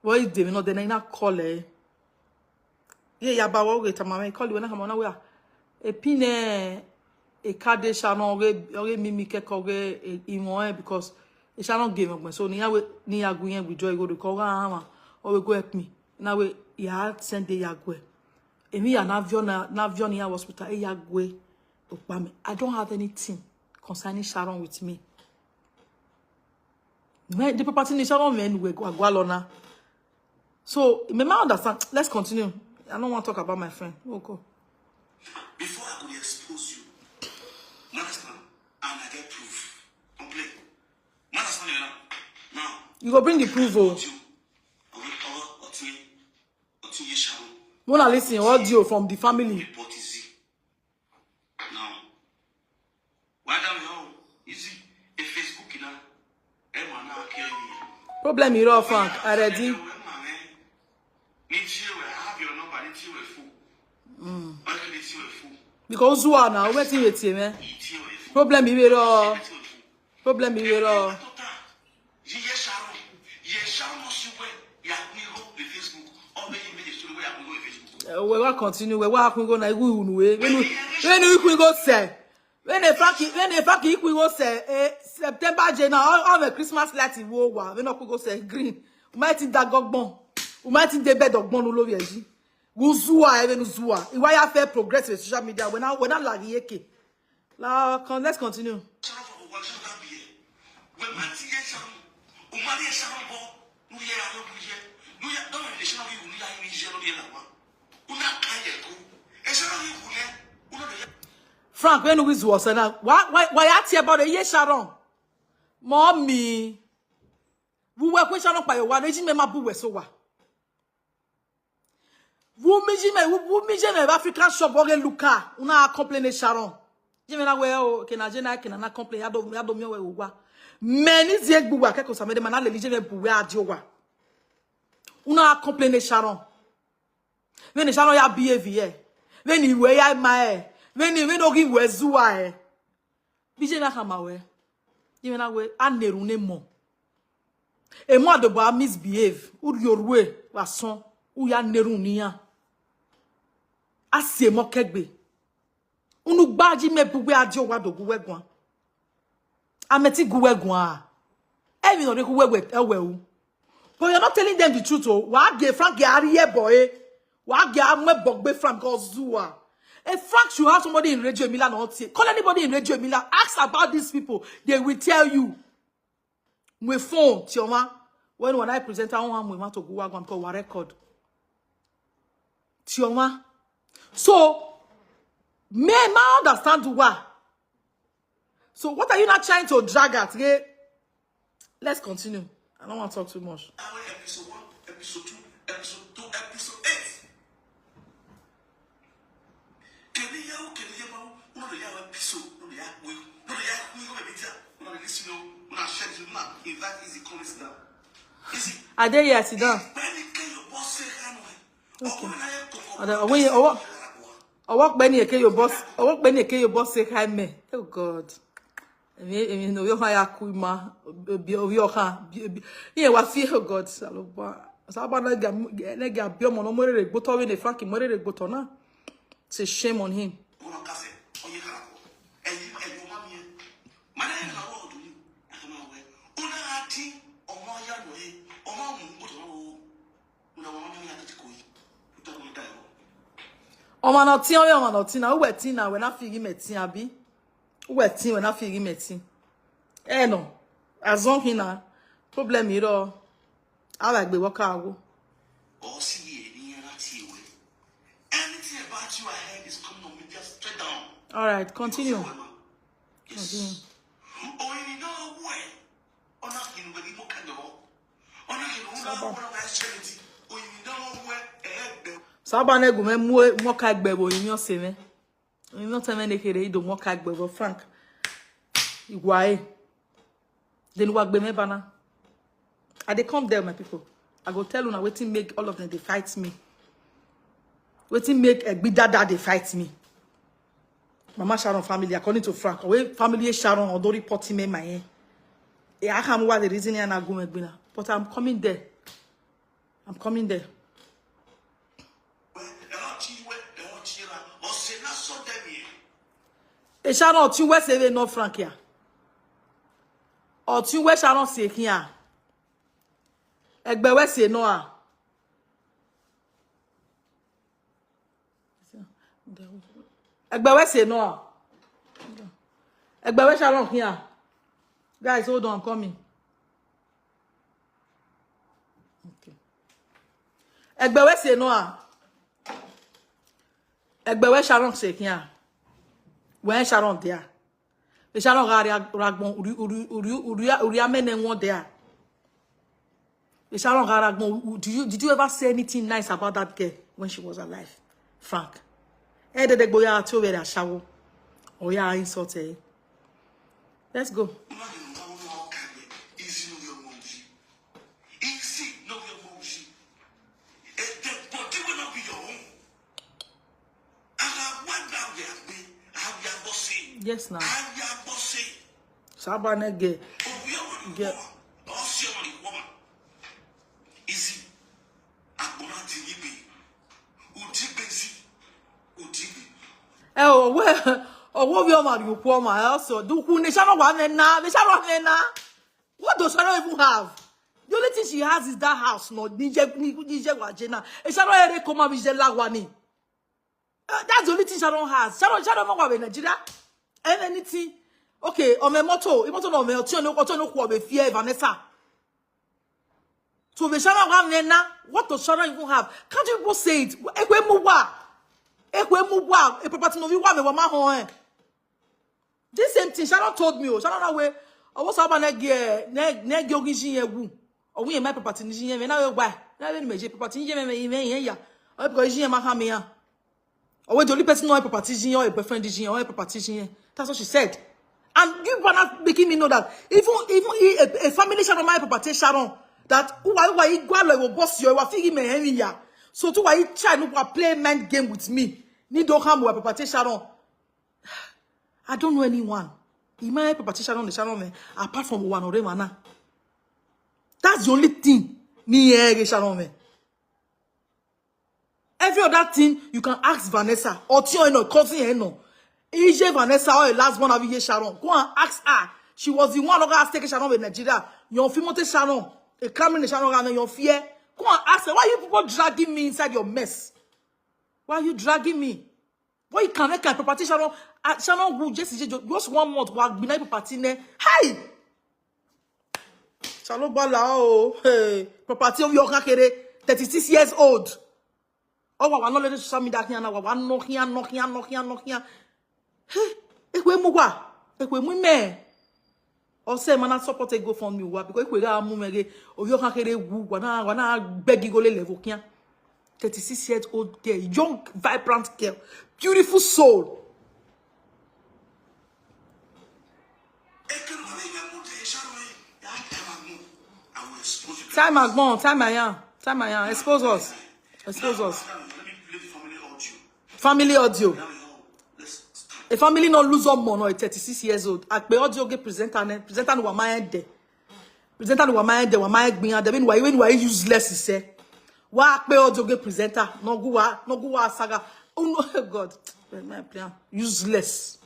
what is demi no, then I not call her. Ye ya ba wo ge tamame call you na kama na we a. E pine e kade sha no ge ge mimi ke ko ge e imo e because e sha no ge mo so ni ya we ni ya gu yen wi joy go do ko ga ama o we go help me. Na we ya send the ya gwe. Emi ya na vio na na vio ni ya hospital e ya gwe o pa me. I don't have anything concerning Sharon with me. Me the property ni Sharon me we go agwa lo na. So, me ma understand. Let's continue. I don't want to talk about my friend. Oh, go. Before I could expose you, you understand? And I get proof. Don't play. You understand me now? Now, you go bring the proof, oh. Audio. Audio, audio, audio, audio, Sharon. Wanna listen audio from the family. Report is it? Now, why don't you easy a Facebook now? Problem is raw, Frank. I ready. Because who are now? Wetin you tell me? Problem is raw. Problem is raw. Ye Sharon, ye Sharon, she went. Ya, we go the Facebook. Or maybe you made a story where we go the Facebook. Eh, we wa continue. We wa kun go na igu unu we. When we kun go say. When the Frankie, when the Frankie kun go say, eh, September, January, all, all the Christmas light in wo wa. When we go say green. We might think that gogbon. We might think the bed of bon love yeji. Guzua, even Uzua. Iwa ya fair progress with social media. When I, when I lag yeke. La, con-, let's continue. Frank, when we was now, why, why, why I tell about the year Sharon? Mommy, we were question up by your one, me ma bu we so wa. Wumi jime, wu-, wumi jime African shop oge luka. Una complain Sharon. Jime na we o, ke na je na ke na na complain. Ya do, ya do mi we wa. Many zie gbu wa ke ko samede mana le jime bu we adio wa. Una complain Sharon. When Sharon ya behave here. When he we ya ma e. When he, when ogi we zuwa e. Bije na kama we. Jime na we aneru ne mo. E mo adobo a misbehave. U yorue wa son. U ya neru ni ya. A se mo kegbe. Unu gba jime bu we adio wa do gu we gwan. A meti gu we gwan. E mi no de ku we we e we u. But you're not telling them the truth, oh. Wa ge Frank ge ari ye boy. Wa ge amwe bogbe Frank go zuwa. If Frank should have somebody in Radio Mila, not say, call anybody in Radio Mila, ask about these people. They will tell you. Mwe phone, Tioma. When, when I present, I want mwe ma to go wa gwan ko wa record. Tioma. So, me ma understand why. So what are you not trying to drag at? Yeah? Let's continue. I don't want to talk too much. Our episode one, episode two, episode two, episode eight. Kele ya o, kele ya ba o, no de ya episode, no de ya we, no de ya we go media, no de listen o, no de share this now. In fact, easy comments now. Easy. I dey here, sit down. When you tell your boss say hi, no, eh. Okay. Ọwọ́, ọwọ́, ọwọ́ pẹ́ ní èké your boss, ọwọ́ pẹ́ ní èké your boss say hi me. Oh God. Èmi, èmi no yo ha ya ku ma, bi, bi, obi oka, bi, bi. Iye wa fi, oh God, saloba. Saloba na ga, na ga bi ọmọ no mo rere gboto we ne Frankie mo rere gboto na. Say shame on him. Kase, onye karako. Eyi, eyi, ọma mi. Mana ya na wọ ọdụ ni. Aka ma wee. Una ati, ọma ya no e. Ọma mu, but ọma wo. Una ọma mi ya tati koi. Uta ko da yo. Ọmọ na tin, ọmọ na tin, na uwe tin na we na figi me tin abi. Uwe tin we na figi me tin. Eh no. Azon hina. Problem iro. Ala gbe waka awo. All see here, ni ya na ti we. Anything about you I heard is coming on media straight down. All right, continue. Yes. Continue. Oyinda owo e. Ona kinu we ni mo ka do. Ona kinu na Saba. Ona wa charity. Oyinda owo e, e, e. Saba ne gume mo mo ka gbe bo yin ose me. Yin no teme ne kere ido mo ka gbe bo Frank. Igwae. Then wa gbe me bana. I dey come there, my people. I go tell una wetin make all of them dey fight me. Wetin make Egbidada dey fight me. Mama Sharon family, according to Frank, we family Sharon Odori Potime my eh. Eh, I can't what the reason and I go Egbina. But I'm coming there. I'm coming there. E Sharon, otin we se no Frank ya. Otin we Sharon se kia. Egbe we se no a. Egbe we se no a. Egbe we Sharon kia. Guys, hold on, I'm coming. Okay. Egbe we se no a. Egbe we Sharon se kia. We Sharon there. E Sharon ga ria ragbon uri uri uri uri uri amene won there. E Sharon ga ragbon. Did you did you ever say anything nice about that girl when she was alive, Frank? Eh, de de gboya ti o be ashawo. Oya insult eh. Let's go. Easy, no your emoji. A dead body will not be your own. And I went down there, I will go see. Yes, now. I will go see. Saba nege. Obi ọmọ ni Ge- woman. Ọsẹ ọmọ ni woman. Easy. Agbọ̀nà ti yí bi. Òjì gbèsè. Òjì bi. Eh, owe owe bi ọmọ ri oku ọmọ eh, also. Duku ne Sharon wa me na, me Sharon me na. What does Sharon even have? The only thing she has is that house. No, nije nije wa jena. E Sharon ere koma bi je lagwa ni. Uh, that's the only thing Sharon has. Sharon Sharon no wa be Nigeria. And anything. Okay, on my motor, imoto no me otin no otin no ku be fear Vanessa. So the Sharon wa me na. What does Sharon even have? Can't you people say it? Ekwe mu wa. Ekwe mu wa. E property no we wa me wa ma ho eh. This same thing Sharon told me. Oh, Sharon na we. Owo Saba na ge na ge ogin jin ye wu. Owo ye my property ni jin ye me na we gba. Na we ni me je property ni je me me me ye ya. Owo because jin ye ma ha me ya. Owo the only person no property jin ye, or a boyfriend jin ye, or a property jin ye. That's what she said. And you people are not making me know that even even a, a family Sharon my property Sharon that who why why igwa lo wo boss yo wa figi me hen ya. So to why try no go play mind game with me. Ni don't come with property Sharon. I don't know anyone. Ima e papa Sharon the Sharon me apart from one or mana. That's the only thing. Ni e Sharon me. Every other thing you can ask Vanessa or Tio no cousin eh no. Ije Vanessa or last one of Iye Sharon. Go and ask her. She was the one who got taken Sharon with Nigeria. Your Fimote Sharon, a coming Sharon and your fear. Go and ask her why you people dragging me inside your mess. Why are you dragging me? Why you can't make a property Sharon? Uh, Sharon who just just one month wa gbina property ne. Hey! Shalo bala oh, hey, property of your kakere, thirty-six years old. Oh, wa no let social media here now. Wa no here, no here, no here, no here. Hey, ekwe mu wa. Ekwe mu me. Ose mana support e GoFundMe wa because ekwe ga mu mege. Oyo kan kere wu wa na wa na begi go le level kian. Thirty-six years old girl, young vibrant girl, beautiful soul. Time agbon, time ayan, time ayan. Expose us, expose us. Family audio. A family no lose up more, no, a thirty-six years old. Akpe audio ge presenter ne, presenter no wa ma ende. Presenter no wa ma ende, wa ma egbin ande. Meanwhile, when wa useless, he say. Wa Akpe audio ge presenter, no go wa, no go wa saga. Oh no, God. Where's my plan? Useless.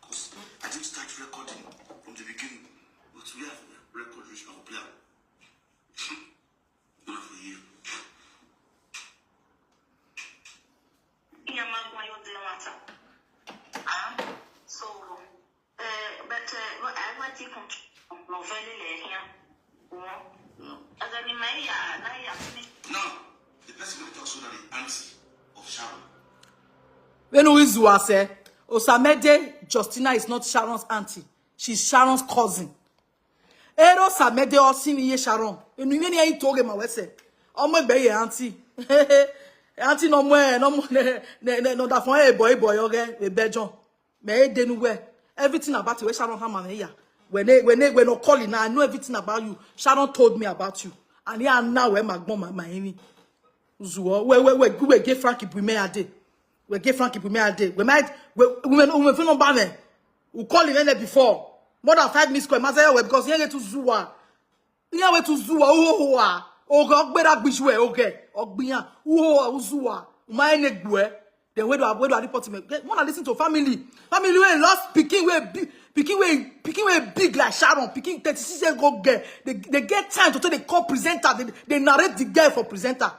'Cause I didn't start recording from the beginning, but we have record which I'll play. Una for you. Iya, ma gwa yo de mata. Ah, so, eh, but, eh, what, I want to come no very late here. No. As I mean, my, yeah, na, yeah, me. No, the person who talks about the auntie of Sharon. When we Zua say, Osamede Justina is not Sharon's auntie. She's Sharon's cousin. Ero Osamede Osimiye Sharon. Enu yeni ya itoge ma wese. Omo egbe ye auntie. Auntie no mwe, no mwe, ne, ne, ne, no da fun e boy, boy, oge, e bejon. Me e denu we. Everything about it, we Sharon Hama me ya. When they, when they, when no calling, I know everything about you. Sharon told me about you. And here now, where my mom, my, my enemy. Zuo, we, we, we, we get Frankie Bume a day. We get Frankie Bume a day. We might, we, we, we, we, we, we, we call him any before. More than five minutes, because he get to Zua. Ihe we to Zua, oh, oh, ah. Oge ogbera gbishwe, oge. Ogbiyan, oh, oh, Zua. Uma ene gbue. Then where do I, where do I report him? Wanna listen to family. Family wey lost pikin wey big, pikin wey, pikin wey big like Sharon, pikin thirty-six years old girl. They, they get time to tell the call presenter. They, they narrate the girl for presenter.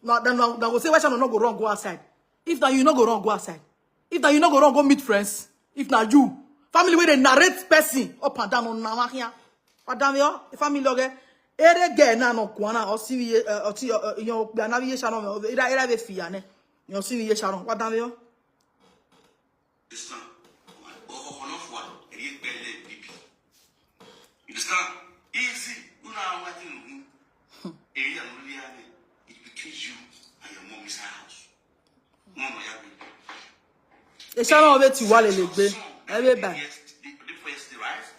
Now, then now, now go say why Sharon no go run go outside. If now you no go run go outside. If now you no go run go meet friends. If now you family where they narrate person up and down on Namahia. Madam yo, the family oge. Ere girl na no kwana or see we uh, or see uh, you know na we Sharon. Ira ira be fiya ne. You see we Sharon. Madam yo. Understand? Ọkọkọ náà fún wa, ẹ̀rí ẹgbẹ́ ilé bíbí. You understand? Easy. You know what you do. Èyí àwọn olórí àmì. It's between you and your mommy's house. Wọ́n mọ̀ ya gbé. Ẹ ṣáná ọbẹ̀ tí wà lè lè gbé. Ẹ bẹ́ẹ̀ bá.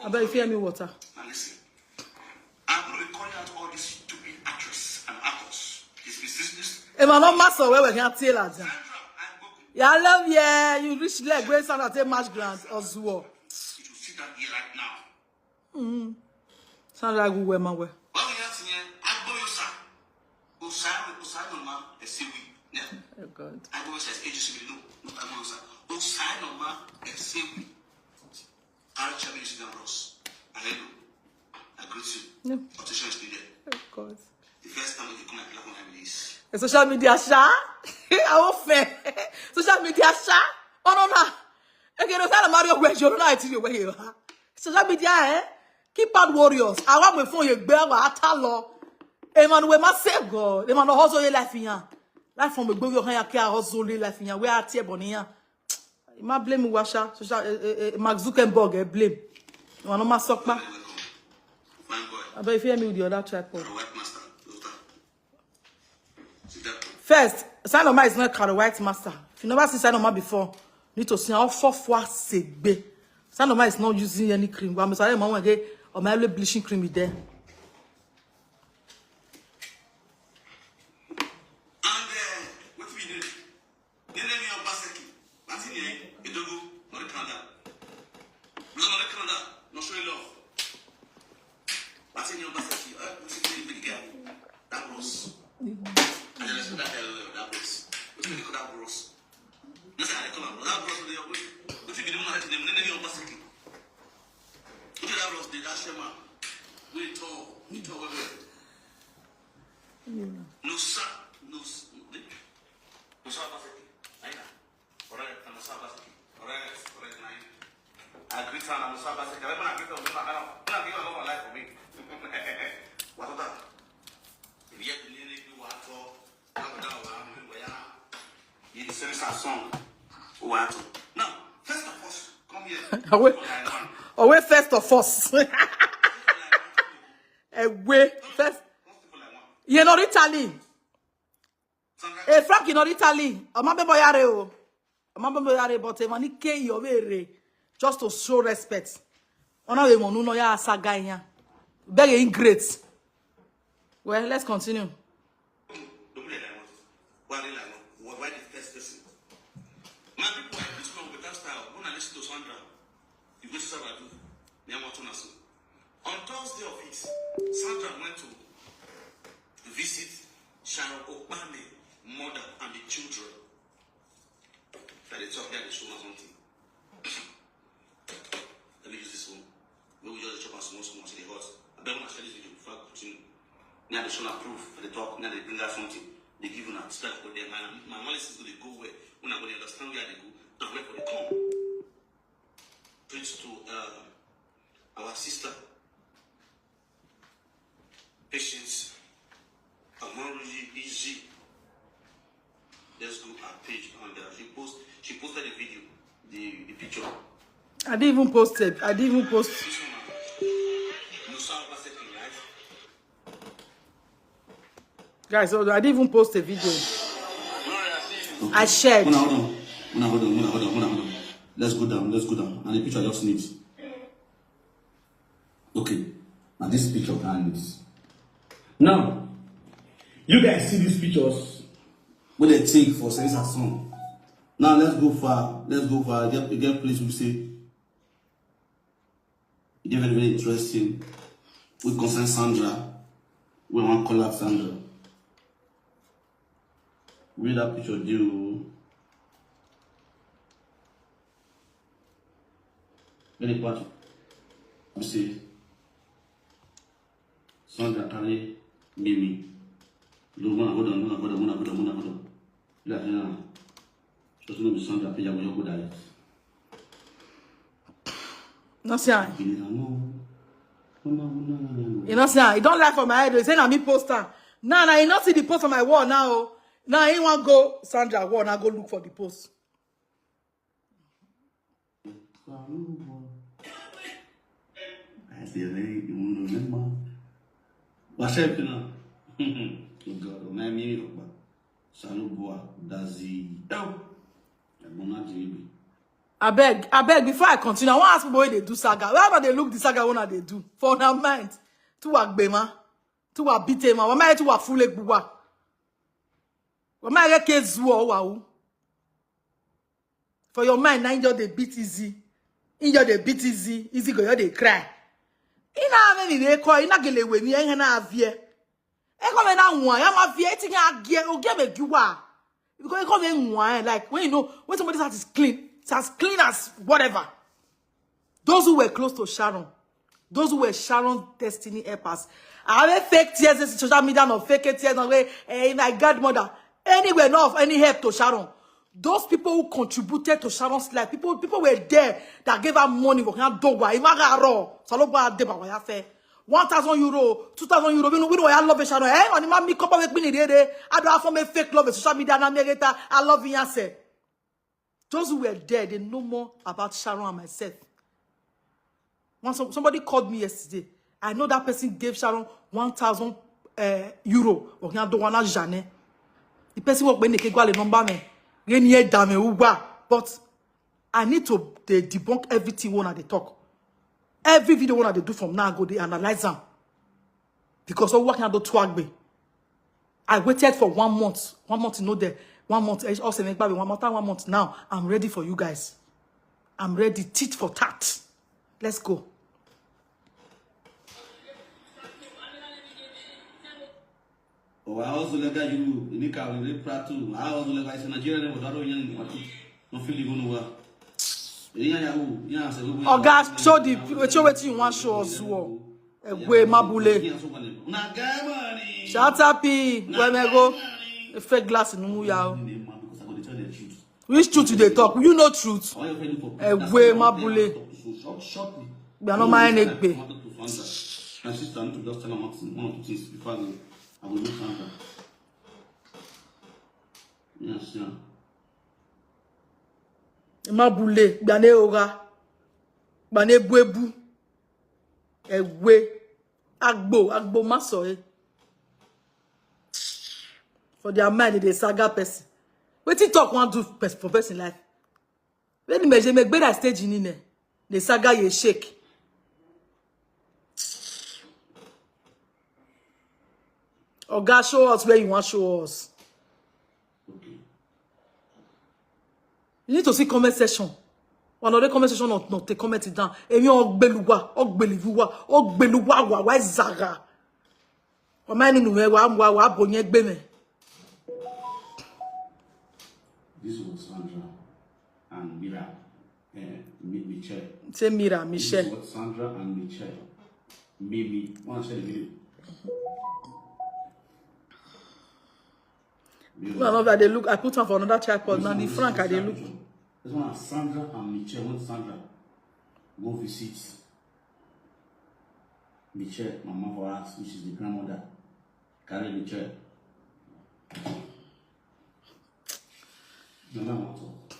Abẹ́ ife mi water. Now listen. I'm going to be calling out all these stupid actresses and actors. This, this, this, this. Ẹ máa lọ má sọ wẹ́wẹ́ kí á tiẹ̀ làjà. Sandra Agboku. Yeah, I love you. You reach leg where Sandra take match grant or Zuo. It will sit down here right now. Sandra Agboku ẹ máa wẹ̀. Báwo ni a ti yẹn? Agboyosa. Osa, Osa no ma, Esewi. Yeah. Oh God. Agboyosa is A G C B. No, not Agboyosa. Osa no ma, Esewi. Archbishop Ambrose. Hello. I greet you. No. Audition is needed. Oh God. The first time you come and clap on my knees. A social media sha. I won't fair. Social media sha. Oh no no. Okay, no, tell Mario where you know I tell you where you are. Social media, eh? Keep out warriors. I want my phone you bear wa atalo. Emmanuel ma say God. Emmanuel hustle your life in here. Life from a go your hand, care hustle your life in here. Where are tear bonia? You might blame Washa, social, eh, eh, eh, Mark Zuckerberg, eh, blame. You want no mass sock ma? Fine boy. I bet if you hear me with the other tripod. You're a white master. Daughter. See that? First, Sanoma is not a white master. If you never see Sanoma before, you need to see how four four segbe. Sanoma is not using any cream. But I'm sorry, mom, again, or my bleaching cream is there. And uh, what we do? Nene mi Obaseki. Martin ye, Edogo, Nori Canada. Bro, Nori Canada, no show love. Martin ye Obaseki, eh, what's the name of the girl? That Bros. I just respect that girl, that Bros. What's the name of that Bros? That's how I call her. That Bros, they are good. What's the name of that name? Nene mi Obaseki. Look at that Bros, they that Shema. We tall, we tall, we tall. No, sir. No, sir. No, sir, Obaseki. Aina. Correct, I'm a Sabbath. Correct, correct, nine. I greet her, I'm a Sabbath. I don't agree with her, I don't agree with her life for me. What about that? If you have to need to do what? Now, now, I'm going to. You send us a song. What? Now, first of all, come here. Away, away, first of all. Away, first. You know, Italy. Hey, Frank, you know Italy. I'm a boyare o. I'm a boyare, but I'm a K your way. Just to show respect. Ona we monu no ya saga ya. Beg ingrate. Well, let's continue. Why the first person? My people, I put on with that style. When I listen to Sandra, you go to Sabbath. Me, I want to know. On Thursday of it, Sandra went to visit Sharon Okpame mother and the children. I dey talk, me I dey show una something. Let me use this one. Make we just dey chop am small small, see the hot. I beg una share this video before I continue. Me I dey show una proof, I dey talk, me I dey bring out something. Dey give una strike for there. My, my analysis go dey go well. Una go dey understand where I dey go. Now where for dey come. Preach to uh, our sister. Patience. Amaruji Easy. Let's go her page and uh, she post she posted a video, the, the picture. I didn't even post it. I didn't even post. This one, uh, Musa Obaseki, right? Guys, hold on. I didn't even post a video. I shared. Hold on, hold on. Hold on, hold on, hold on, hold on, hold on. Let's go down, let's go down. And the picture just needs. Okay. Now this picture can this. Now, you guys see these pictures. What they take for service at song. Now let's go far. Let's go far. Get get place we say. It is very, very interesting. We concern Sandra. We want call out Sandra. Read that picture, do. Any part we say Sandra carry Mimi. No, hold on, hold on, hold on, hold on, hold on, hold on. Like now, just no be Sandra page, I go just go direct. No see am. You know see am. E don lie for my head. He say na me post am. Now, now he not see the post on my wall now. Now he want go Sandra wall. Now go look for the post. I say very you won't remember. What's up now? Oh God, my me. Salubua, Dazi. Oh, I'm not doing. Abeg, abeg, before I continue, I wan ask people wey dey do saga. Why una dey look the saga wey una dey do? For una mind, too agbema, too abitema, why my too afule gbuwa? Why my ke zuo wa o? For your mind, na him just dey beat Easy. Him just dey beat Easy. Easy go just dey cry. Ina me ni dey call, ina gele we ni, eh, na avie. E come na nwa, ya ma vie, eti ya gie, o gie me giwa. Because e come nwa, eh, like, when you know, when somebody's heart is clean, it's as clean as whatever. Those who were close to Sharon, those who were Sharon destiny helpers, I have fake tears in social media, not fake tears, no way, eh, my godmother. Anywhere, not of any help to Sharon. Those people who contributed to Sharon's life, people, people were there that gave her money. Even Saloba Adeba, one thousand euro, two thousand euro. We know, we know I love Sharon. Eh, on my me come up with me, I don't have for me fake love on social media. And I'm later, I love Yase. Those who were there, they know more about Sharon and myself. When some, somebody called me yesterday, I know that person gave Sharon one thousand uh, euro. Or can do one Jane. The person work when they go the number me. But I need to dey debunk everything when they talk. Every video when they do from now, go they analyze them. Because of what can do twagbe. I waited for one month. One month, you know, there. One month, eh, also, maybe one month, one month now. I'm ready for you guys. I'm ready. Tit for tat. Let's go. Oh, I also like that you. Nika, we play Plateau. I also like I said, Nigeria, never got on young. No feel you go nowhere. Oga, show the show wetin you wan show us. Wo. Egwe Mabule. Shut up, P. Where me go? A fake glass in Muya. Which truth you dey talk? You know truth. Egwe Mabule. We are not mind Egbe. My sister, I need to just tell her one thing, one or two things before I go, I go look Sandra. Yes, yeah. Mabule, gbane oga, gbane buebu, ewe, agbo, agbo maso, eh. For their mind, they saga person. Wetin talk wan do pers- for person life? When the measure make better stage in there, the saga ye shake. Oga, show us where you want show us. You need to see comment section. One of the comment section not, not the comment it down. Èmi ogbeluwa, ogbelivuwa, ogbeluwa wa wa zaga. Wa ma nínú me wa wa wa bo yen gbe me. This was Sandra. and Mira, uh, Mi- Michelle. Say Mira, This is Michelle. What Sandra and Michelle made me want to share the video. No, no, I dey look. I put am for another tripod. Now the Frank, I dey look. This one, Sandra and Michelle. When Sandra go visit Michelle, mama for us, which is the grandmother, carry Michelle. Mama want talk.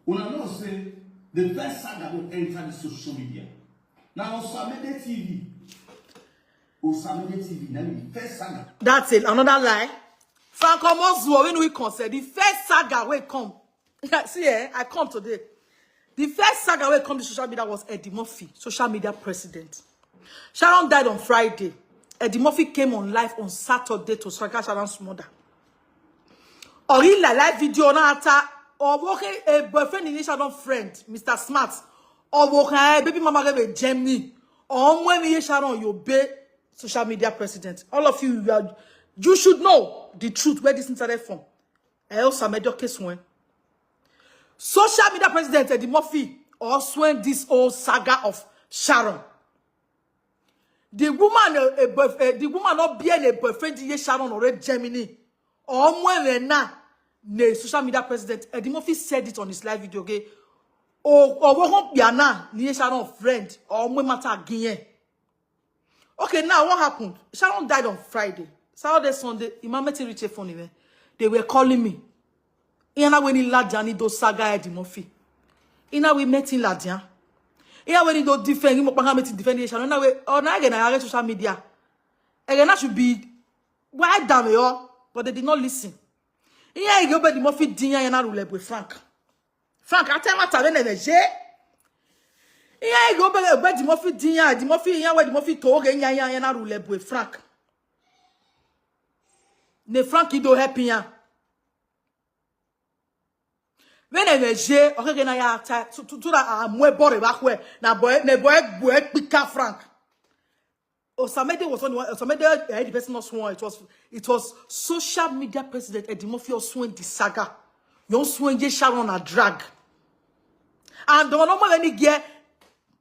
Una know say the first saga wey enter the social media na Osamede T V. Osamede T V na the first saga. That's it. Another lie. Frank Omozuo, when we concern the first saga wey come. See, eh, I come today. The first saga wey come the social media was Eddie Murphy, social media president. Sharon died on Friday. Eddie Murphy came on live on Saturday to saga Sharon's mother. Or he like live video na ata or working a boyfriend in Sharon friend, Mister Smart. Or working a baby mama gave a Germany. Or when we Sharon you be social media president. All of you, you, are, you should know the truth where this internet from. Else I made your case when social media president Eddie Murphy or swear this old saga of Sharon. The woman, a, a boyf- eh, the woman not being a boyfriend in Sharon or Germany or Mwena, the social media president Eddie Murphy said it on his live video. Okay, or or won't be an near Sharon friend or Mwe matter again. Okay, now what happened? Sharon died on Friday. Saturday, Sunday, Imameti reached a phone. Eh? They were calling me. Ina we ni Ladian ni do saga Eddie Murphy. Ina we met in Ladian. Ina we ni do defend him up and defend the Sharon. Ina we or na again I social media. Again that should be why damn you, but they did not listen. Ina you go Eddie Murphy dinya yana rule with Frank. Frank, I tell my tare ne je. Ina you go Eddie Murphy dinya, Eddie Murphy ina we Eddie Murphy to again yana yana rule with Frank. Ne Frank ido help ya. When I je, okay, na ya ta to to that amwe bore back where na boy ne boy boy pika Frank. Osamede was on Osamede, eh, the person not sworn. It was it was social media president Eddie Murphy sworn the saga. You sworn ye Sharon a drag. And the one any get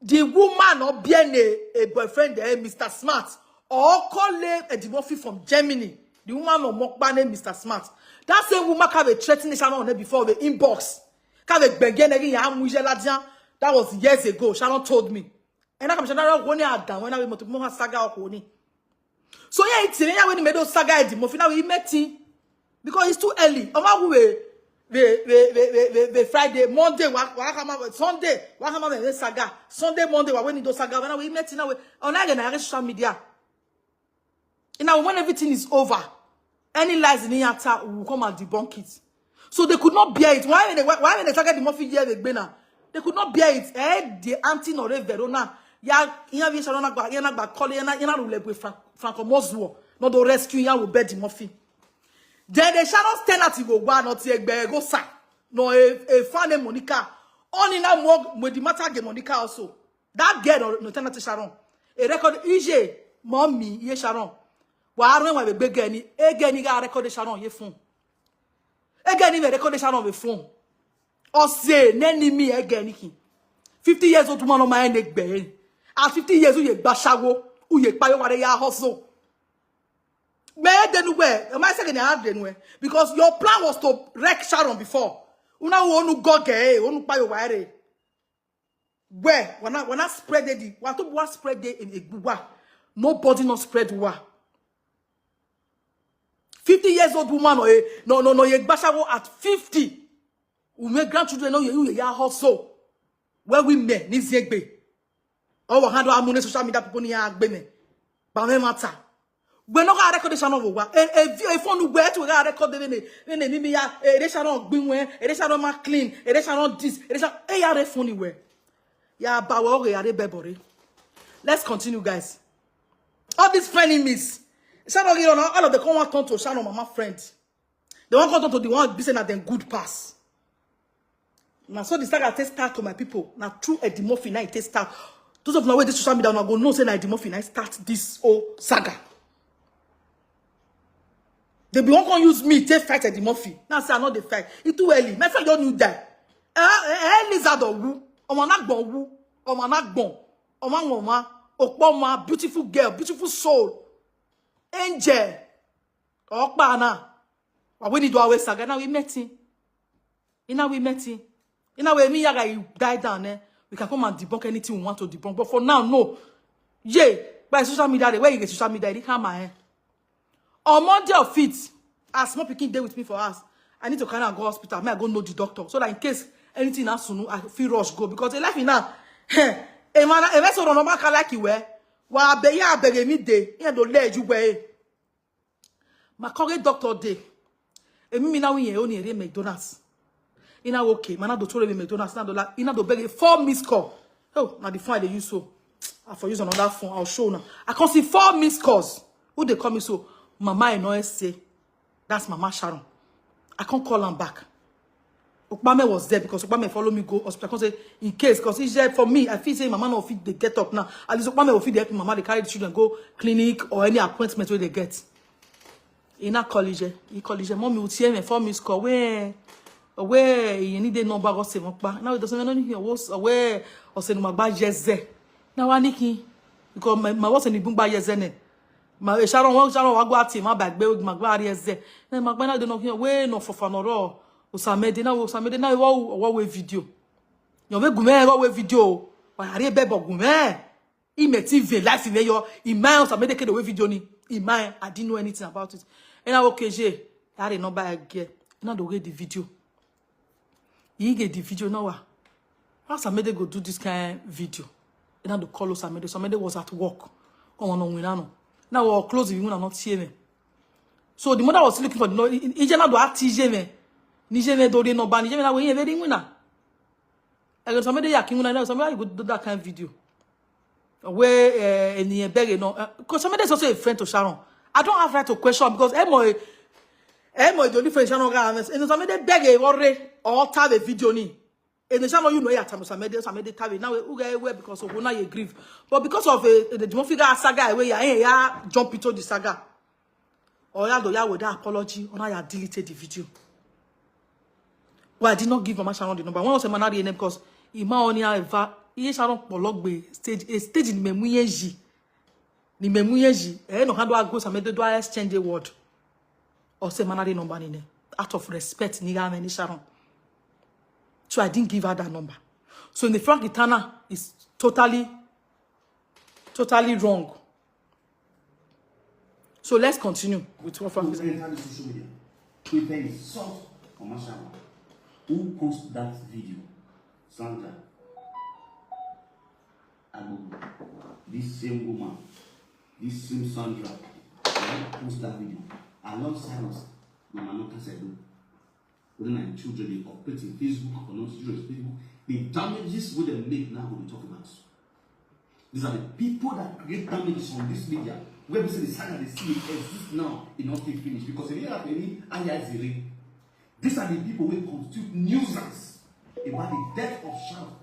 the woman or being a, a boyfriend, eh, Mister Smart, or call him Eddie Murphy from Germany. The woman or mokbane Mister Smart. That same woman have a threatening Sharon on her before the inbox. Have a begin again. That was years ago. Sharon told me. And I'm Sharon when I down when I went to Moha Saga or Koni. So yeah, it's yeah when he made those saga Eddie Murphy now he met him because it's too early. I'm out way the the the the the Friday, Monday, wa wa come out Sunday, wa come out the saga. Sunday, Monday, wa when he do saga when we met in our on again I social media. You know when everything is over, any lies in the attack will come and debunk it. So they could not bear it. Why when they why when they target the Murphy here they now? They could not bear it. Eh, the auntie Nore Verona. Ya ya vi Sharon na gba ya na gba call ya na ya na rule with Frank Frank Omozuo. No do rescue ya will bed the Murphy. Then the Sharon stand at go wa not egbe go sa. No a a fan name Monica. Only now more with the matter get Monica also. That girl no no tell to Sharon. A record E J mommy ye Sharon. Wa ran wa be gbe ni e gani ga record Sharon ye fun. E gani me record Sharon be fun. O se ne ni mi e gani ki. Fifty years old woman on my neck be. At fifty years u ye gba shawo, u ye payo ware ya hustle. Me denu we, am I saying I denu we? Because your plan was to wreck Sharon before. Una wo onu goge, eh, onu payo ware. Where? When I when I spread the what to what spread the in Egbuwa. Nobody not spread wa. Fifty years old woman or a no no no ye gbashawo at fifty. We make grandchildren know you ya hustle. Where we men ni zegbe. Our hand amune social media people ni agbe me. Ba me matter. We no ga record the channel wa. E e view e phone we to ga record the ne ne ne mi ya e the channel gbin we e the channel ma clean e the channel this e the channel e ya re phone we. Ya ba we o ya re bebore. Let's continue, guys. All these frenemies. Sharon, you know, all of the come want turn to Sharon mama friend. They want come turn to the one be say na them good pass. Now so the saga take start to my people. Now true Eddie Murphy now it take start. Those of now where this social media now go know say na Eddie Murphy now start this whole saga. They be won't come use me take fight Eddie Murphy. Now say I know they fight. It too early. My friend don't knew that. Eh, eh, eh, lizard owu. Ọmọ na gbon wu. Ọmọ na gbon. Ọmọ won ma. Opo ma. Beautiful girl. Beautiful soul. Angel. Okpa na. Wa we ni do awe saga na we meeting. Ina we meeting. Ina we mi yaga you die down eh. We can come and debunk anything we want to debunk. But for now, no. Yeah. By social media, the way you get social media, it come my eh. On Monday of it, as small pikin dey with me for house, I need to carry am go hospital. May I go know the doctor so that in case anything happens to me, I fit rush go because the life in now, eh, a man, a man so no man can like you eh. Wa be ya be mi dey, he do let you way. My colleague doctor dey. Emi mi na we yen oni ere McDonald's. Ina okay, man na do tore McDonald's na do la, ina do beg four missed call. Oh, na the phone I dey use so. I for use another phone. I'll show now. I can see four missed calls. Who dey call me so? Mama Enoe say. That's Mama Sharon. I can't call am back. Okpame was there because Okpame follow me go hospital. I can't say in case, because he said for me, I feel say Mama no fit dey get up now. At least Okpame will fit dey help Mama dey carry the children go clinic or any appointment wey dey get. He na college, he college. Mommy will tear me for me score. Where, where he need the number go say Mokpa. Now it doesn't know anything. Was where or say Mokpa jeze. Now I need him because my my was in the boom by jeze ne. My Sharon wa Sharon wa go ati ma bagbe ma gba ari eze. Na ma gba na de no hin we no fofo no ro. Osamede na Osamede na wo wo we video. Yo we gume wo we video. Wa ari be bo gume. I me T V life in yo. I my Osamede kedo we video ni. I my I didn't know anything about it. And I okay je. Ari no ba again. Na do we the video. He get the video now. How Osamede go do this kind video? And I do call Osamede. Osamede was at work. Oh no, we no. Now we'll close the window and not hear me. So the mother was looking for the no. He just not do act me. Ni je me do the no ban. Ni je me na we very winner. And Osamede ya king winner. Osamede you go do that kind of video. Where uh, any beg no. Because Osamede is also a friend to Sharon. I don't have right to question because Emo Emo the only friend Sharon got. And Osamede beg a worry or tell the video ni. And Sharon you know ya tell Osamede Osamede tell now who get where because of now you grieve. But because of uh, the Jumbo figure saga where ya ya jump into the saga. Or ya do ya with that apology or now ya deleted the video. Well, I did not give Mama Sharon the number. One was a man name because Ima Onia Eva Iye Sharon Pologbe stage a stage in Memuyeji. Ni Memuyeji. Eh no handle go Osamede do exchange a word. Or say man the number ni out of respect ni ga me ni Sharon. So I didn't give her that number. So in the Frank Itana is totally totally wrong. So let's continue with what Frank is saying. Enter the social media. Twitter is soft commercial. Who post that video? Sandra. Agbogu. This same woman. This same Sandra. Who post that video? Alongside us. Mama no can say do. Whether na im children dey operate in Facebook or not children in Facebook, the damages wey dem make now go dey talk about. These are the people that create damages on this media wey be say the saga dey still dey exist now e no fit finish because e dey like any aya zere. These are the people wey constitute nuisance about the death of Sharon.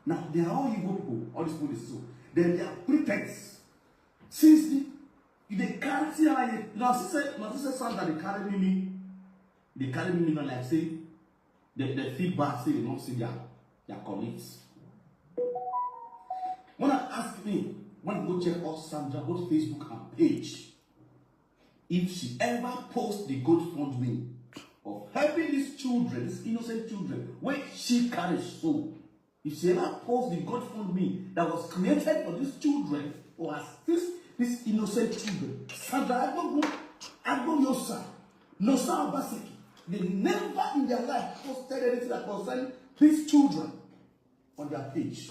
Now they are all Igbo people, all these people dey so then they are pretense since the you dey carry see how you na see say na see say Sandra dey carry mimi dey carry mimi na like say the the feedback say you no see their their colleagues. When I ask me when I go check out Sandra both Facebook and page if she ever post the GoFundMe of helping these children, these innocent children, when she carry so if she ever post the GoFundMe that was created for these children or assist these innocent children, Sandra Agbogun, Agboyosa, Nosa Obaseki, they never in their life posted anything that concerned these children on their page.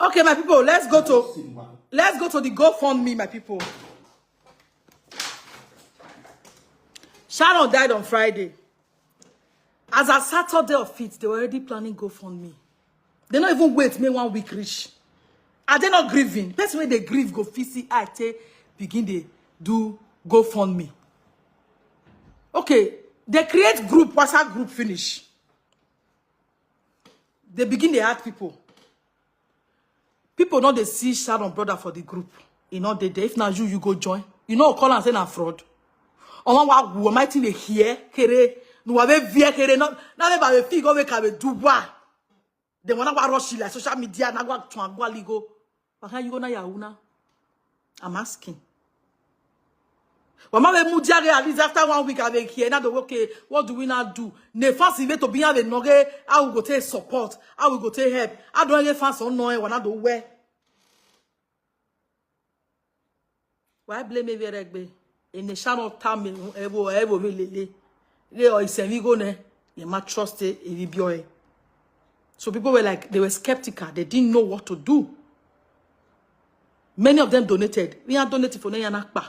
Okay, my people, let's go to let's go to the GoFundMe, my people. Sharon died on Friday. As a Saturday of it, they were already planning GoFundMe. They not even wait me one week reach. Are they not grieving? Person when they grieve go fit see I take begin they do GoFundMe. Okay, they create group, WhatsApp group finish. They begin they add people. People no dey see Sharon brother for the group. E no dey there. If na you, you go join. You no call am say na fraud. Omo wa wo my thing dey hear kere. No wa be vie kere no. Na be ba be fi go we ka be duwa. Then when I rush like social media, na go to agwa ligo. Wa kan you go na ya una? I'm asking. Wa ma be mu diare at least after one week I be here. Na do okay. What do we now do? Ne fast we to be have a noge. How we go take support? How we go take help? I don't get fans on no. Wa na do where? Why blame me very big? In the shadow of time, evo evo lele. They are isemi go ne. Ye ma trust it evi boy. So people were like, they were skeptical. They didn't know what to do. Many of them donated. We are donating for Neyanakpa.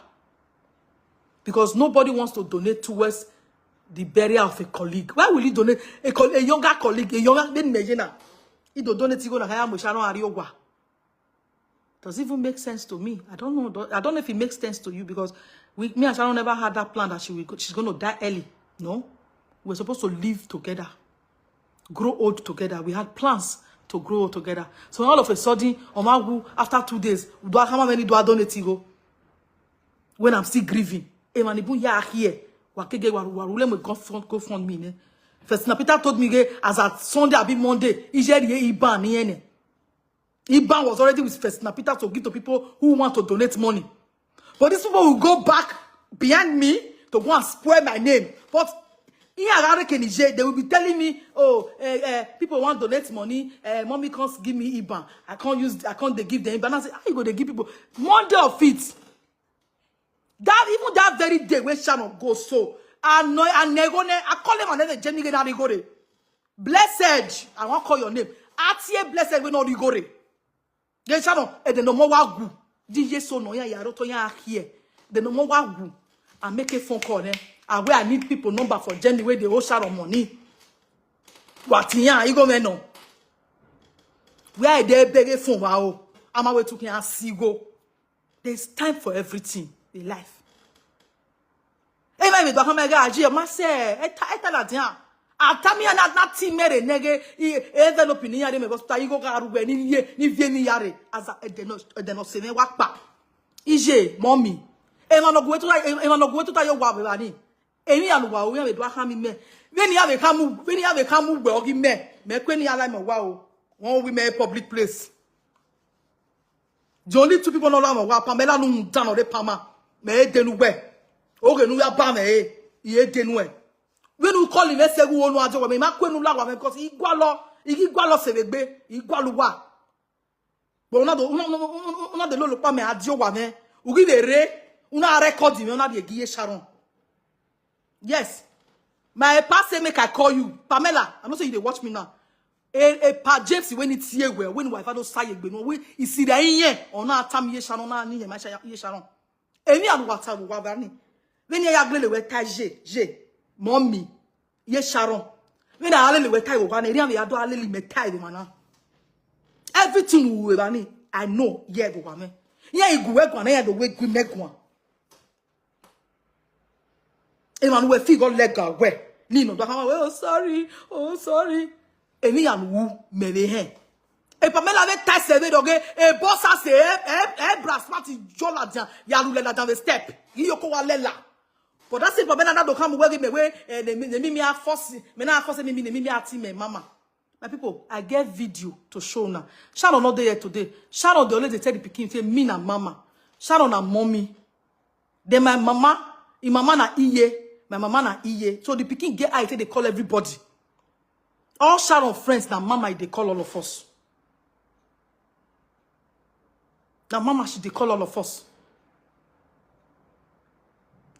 Because nobody wants to donate towards the burial of a colleague. Why will you donate a, col- a younger colleague, a younger then Mejena? He do donate go na kaya mo Sharon Ariowa. Does it even make sense to me? I don't know. I don't know if it makes sense to you because we, me and Sharon never had that plan that she will, she's going to die early. No, we're supposed to live together, grow old together. We had plans to grow old together. So all of a sudden, Omagu, after two days, do I how many do I donate go? When I'm still grieving, Emanibun ya here. Wakege waru waru let me go fund go fund me ne. First Peter told me ge as at Sunday abi Monday, ijeri ye iban ni ene. Iban was already with First Peter to give to people who want to donate money. But these people will go back behind me to go and spoil my name. But in Arare Kenije, they will be telling me, oh, eh, eh, people want to donate money. Eh, mommy can't give me iban. I can't use. I can't. They give them iban. I say, how you go? They give people Monday of it. That even that very day when Sharon go so, I know I never I call him and then Jenny get that go. Blessed, I won't call your name. Atie blessed we no rigore. Then Sharon, and then no more wagu. Di ye so no ya ya roto ya here. Then no more wagu. I make a phone call eh. I where I need people number for Jenny where they owe Sharon money. What ya you go me no? Where I dey beg a phone wow. I'm away to can see go. There's time for everything in life. Ema mi do kama ga aji ma se eta eta la dia. Atami na na ti mere nege i envelope ni yare me hospital i go ga ruwe ni ye ni vie ni yare aza ede no ede no se me wa pa. Ije mommy. Ema no gwe to ema no gwe to ta yo wa be ni. Emi anu wa o ya me do ha mi me. Veni ya be kamu veni ya be kamu gbe ogi me. Me kwe ni ala me wa o. Won wi me public place. The only two people no la wa Pamela no dan no de Pama. Me e denu we. Oge nu ya ba me e. Ye denu e. We nu call him e se gu onu ajo we me ma kwe nu la wa me because igwa lo. Igi gwa lo se be gbe. Igwa lu wa. But una do una una de lo lo pa me adio wa me. Ugi de re. Una record me una de gi ye Sharon. Yes. My pa say make I call you. Pamela, I know say you dey watch me now. A, a pa James when it's here well, when wife I don't say egbe no, we is it there in here or not time ye Sharon na ni ye ma ye Sharon. Emi alu wata wo wa ba ni. When ye ya glele we ta je, je. Mommy, ye Sharon. When I alele we ta wo wa ni, ri am ya do alele me ta wo mana. Everything we ba ni, I know ye go wa me. Ye igu we go na ye do we gu me go. Emmanuel fi go lega we. Ni no da oh sorry, oh sorry. Emi ya nu me le he. E Pamela ve ta se ve doge e bossa se e e e bra smart jola dia ya lu lela down the step. Yi yo ko wa lela. But that same Pamela na do come we me we e ne mi mi a force me na force me mi ne mi mi ati me mama. My people, I get video to show now. Sharon not there today. Sharon the only dey tell the pikin say me na mama. Sharon na mommy. Then my mama, im mama na iye, my mama na iye. So the pikin get eye take dey call everybody. All Sharon friends na mama e dey call all of us. Na mama she dey call all of us.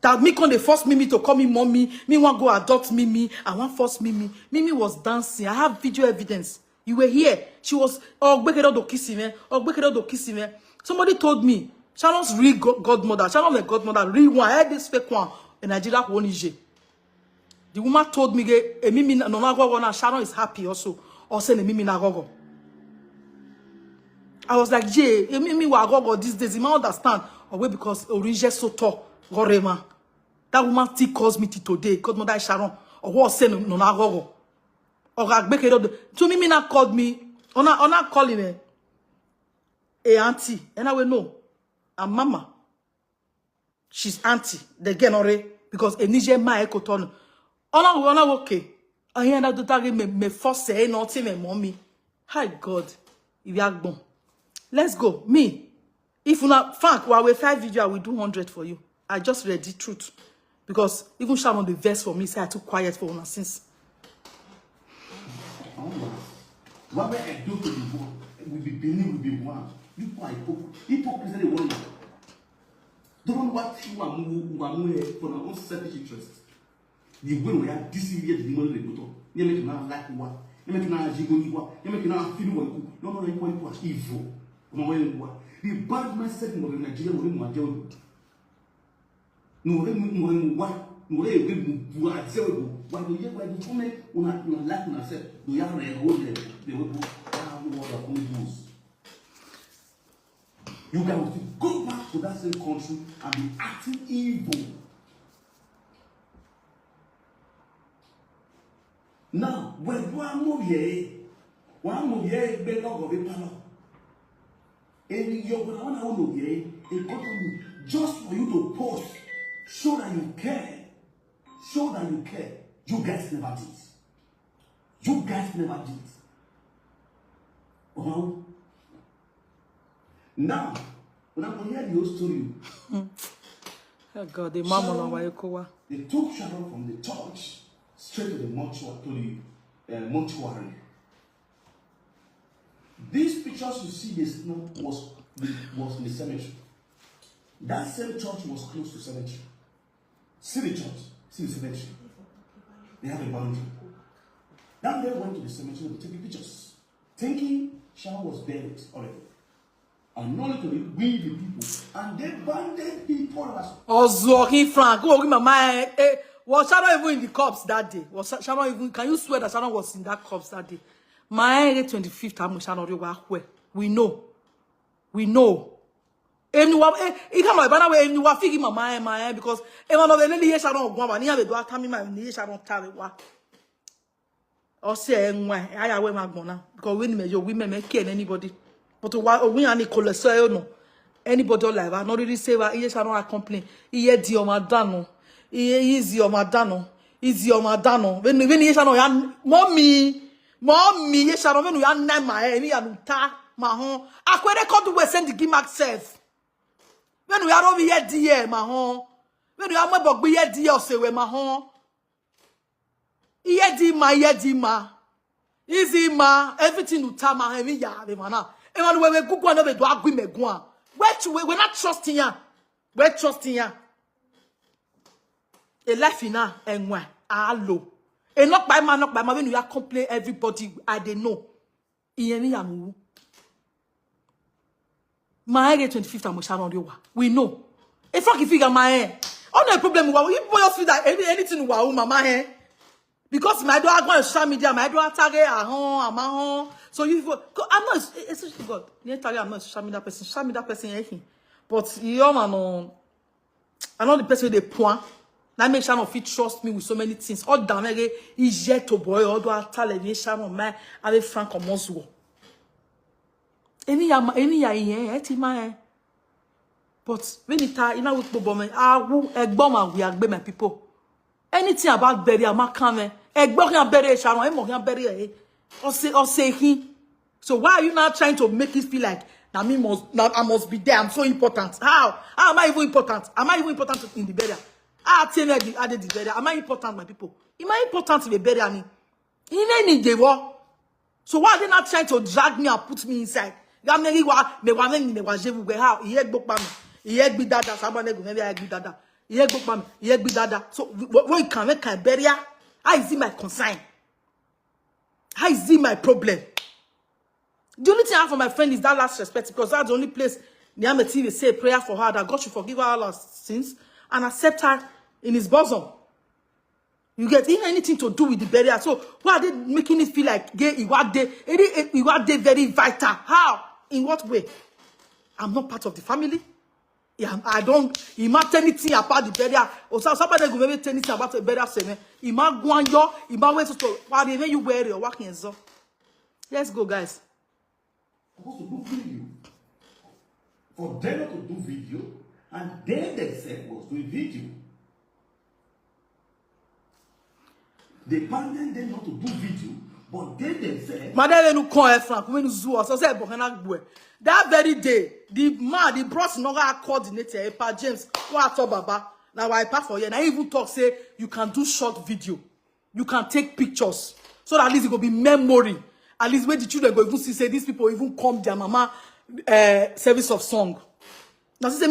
That me come dey force Mimi to call me mommy. Me wan go adopt Mimi. I wan force Mimi. Mimi was dancing. I have video evidence. You were here. She was oh gbekere do kiss him. Eh? Oh gbekere do kiss him. Eh? Somebody told me Sharon's real go- godmother. Sharon's a godmother. Real one. Eh, this fake one. In Nigeria, one is The woman told me, "Emi mi no na gogo na Sharon is happy also." Or say, "Emi mi na gogo." I was like, "Jay, emi mi wa gogo these days." You might understand. Or wait because Orije so tall, Gorema. That woman still calls me till today. Godmother Sharon. Or what say no na gogo. Or I make it up. To me, me not called me. Ona ona calling me. A auntie. And I will know. A mama. She's auntie. The girl already because a Niger ma ekoton. Ọlọ́run, Ọlọ́run, okay. Ẹ̀yin ẹ̀dá tó dárí mi, mi fọ́sẹ̀ ẹ̀ náà tí mi mọ́ mi. Hi God, ìwé àgbọ̀n. Let's go. Me, if una Frank, wa we five video, I will do hundred for you. I just read the truth. Because even Sharon dey vex for me, say I too quiet for una since. Why I do to the world? We be Benin, we be one. You are hypocrite. Hypocrisy dey one. Don't want what you are move, you are move for our own selfish interest. The way we are deceiving the money they put up. You make now like what? You make now jigo you what? You make now feel what you. No, no, you what evil. No, what you what? The bad mindset in Nigeria, we want to. No, we we we what? No, we we we are zero. Why do you why do you make una una like una self? Do you have a whole day? They will go. Ah, we want to come use. You guys will still go back to that same country and be acting evil. Now, when you are moving, one moving, big log of a panel. And you're going to want to moving, a company just for you to post, show that you care, show that you care. You guys never did. You guys never did. Uh-huh. Now, when I go hear the whole story, Oh God, the mama na wa ekowa. They took Sharon from the church straight to the mortuary. To the uh, mortuary. These pictures you see this now was was in the cemetery. That same church was close to cemetery. See the church, see the cemetery. They have a boundary. That they went to the cemetery to take the pictures, thinking Sharon was buried already. And not literally we the people. And they banded people as Ozuoki Frank, who ogi mama eh, eh, was Sharon even in the corpse that day? Was Sha- Sharon even? Can you swear that Sharon was in that corpse that day? My eh, twenty-fifth, I'm Sharon Orewa where we know, we know. Anyone, eh, he come out, but now anyone figure mama eh, my eh, because everyone of the lady Sharon Ogwa, ni have a do after me, my ni Sharon Tarewa. Or say eh, why? I wear my gbona because when me you women make care anybody. But why we are Nicola so no. Anybody alive? I not really say why yes I don't complain. Iye di o ma dano. Iye easy o ma dano. Easy o ma dano. When when yes I know ya mommy. Mommy yes I know when you are nine my head. Me and ta my home. Akwere come to we send the give myself. When we are over here dear my home. When we are my bog be here dear say we my home. Iye di ma, iye di ma. Easy ma, everything you tell ma, every ya, the man. Emmanuel, we go go no be do agui me go. Where to we we not trusting ya. We trusting ya. A life in a and why? Hello. A not by man, not by man. When you are complain, everybody I they know. Iye ni ya mu. My age twenty-fifth, I'm Sharon Orewa. We know. If I can figure my hair. Oh no problem. Wa you boy feel that any, anything wa mama hair. Because my daughter go on social media, my daughter tag her home, my home. So you go, I'm not especially God. You tag I'm not social media person. Social media person anything. But you man no. I know the person they point. That make Sharon fit trust me with so many things. All damn again is yet to boy. All do I tell me Sharon man. I be frank on most. Eni ya ma- eni ya ihe eti ma eh. But when it are ina with bobo me awu egbo ma we agbe my people. Anything about burial ma kan me. Egbo kan bury Sharon, emo kan bury eh. O se o se hin. So why are you now trying to make it feel like na me must na, I must be there? I'm so important. How? How am I even important? Am I even important in the burial? I tell you the added the burial. Am I important, my people? Am I important in the burial? Ni? In any day, what? So why are they not trying to drag me and put me inside? Ya me ri wa me wa me ni me wa jevu gbe ha iye gbo pa mi iye gbi dada sabo ne gun me iye gbi dada iye gbo pa mi iye gbi dada so what, what can make can bury her? How is it my concern? How is it my problem? The only thing I have for my friend is that last respect because that's the only place Niameti will say a prayer for her that God should forgive her all her sins and accept her in his bosom. You get even anything to do with the burial. So why are they making it feel like gay Iwade? Any Iwade very vital? How? In what way? I'm not part of the family. Yeah, I don't. He might tell anything about the burial. Or so somebody go maybe tell anything about the burial. Say, he might go on your. He might wait to. Why they make you wear your working so? Let's go, guys. Supposed to do video. For them not to do video, and they themselves was doing video. They banned them not to do video, but they themselves. Madam, when you call her Frank, when you zoo us, I said, "Bokana Gbue." That very day, the man, the bros, no got coordinator, Epa James, who I talk Baba. Now I pass for here. And I even talk say you can do short video, you can take pictures, so that at least it go be memory. At least when the children go even see say these people even come their mama uh, service of song. Now see say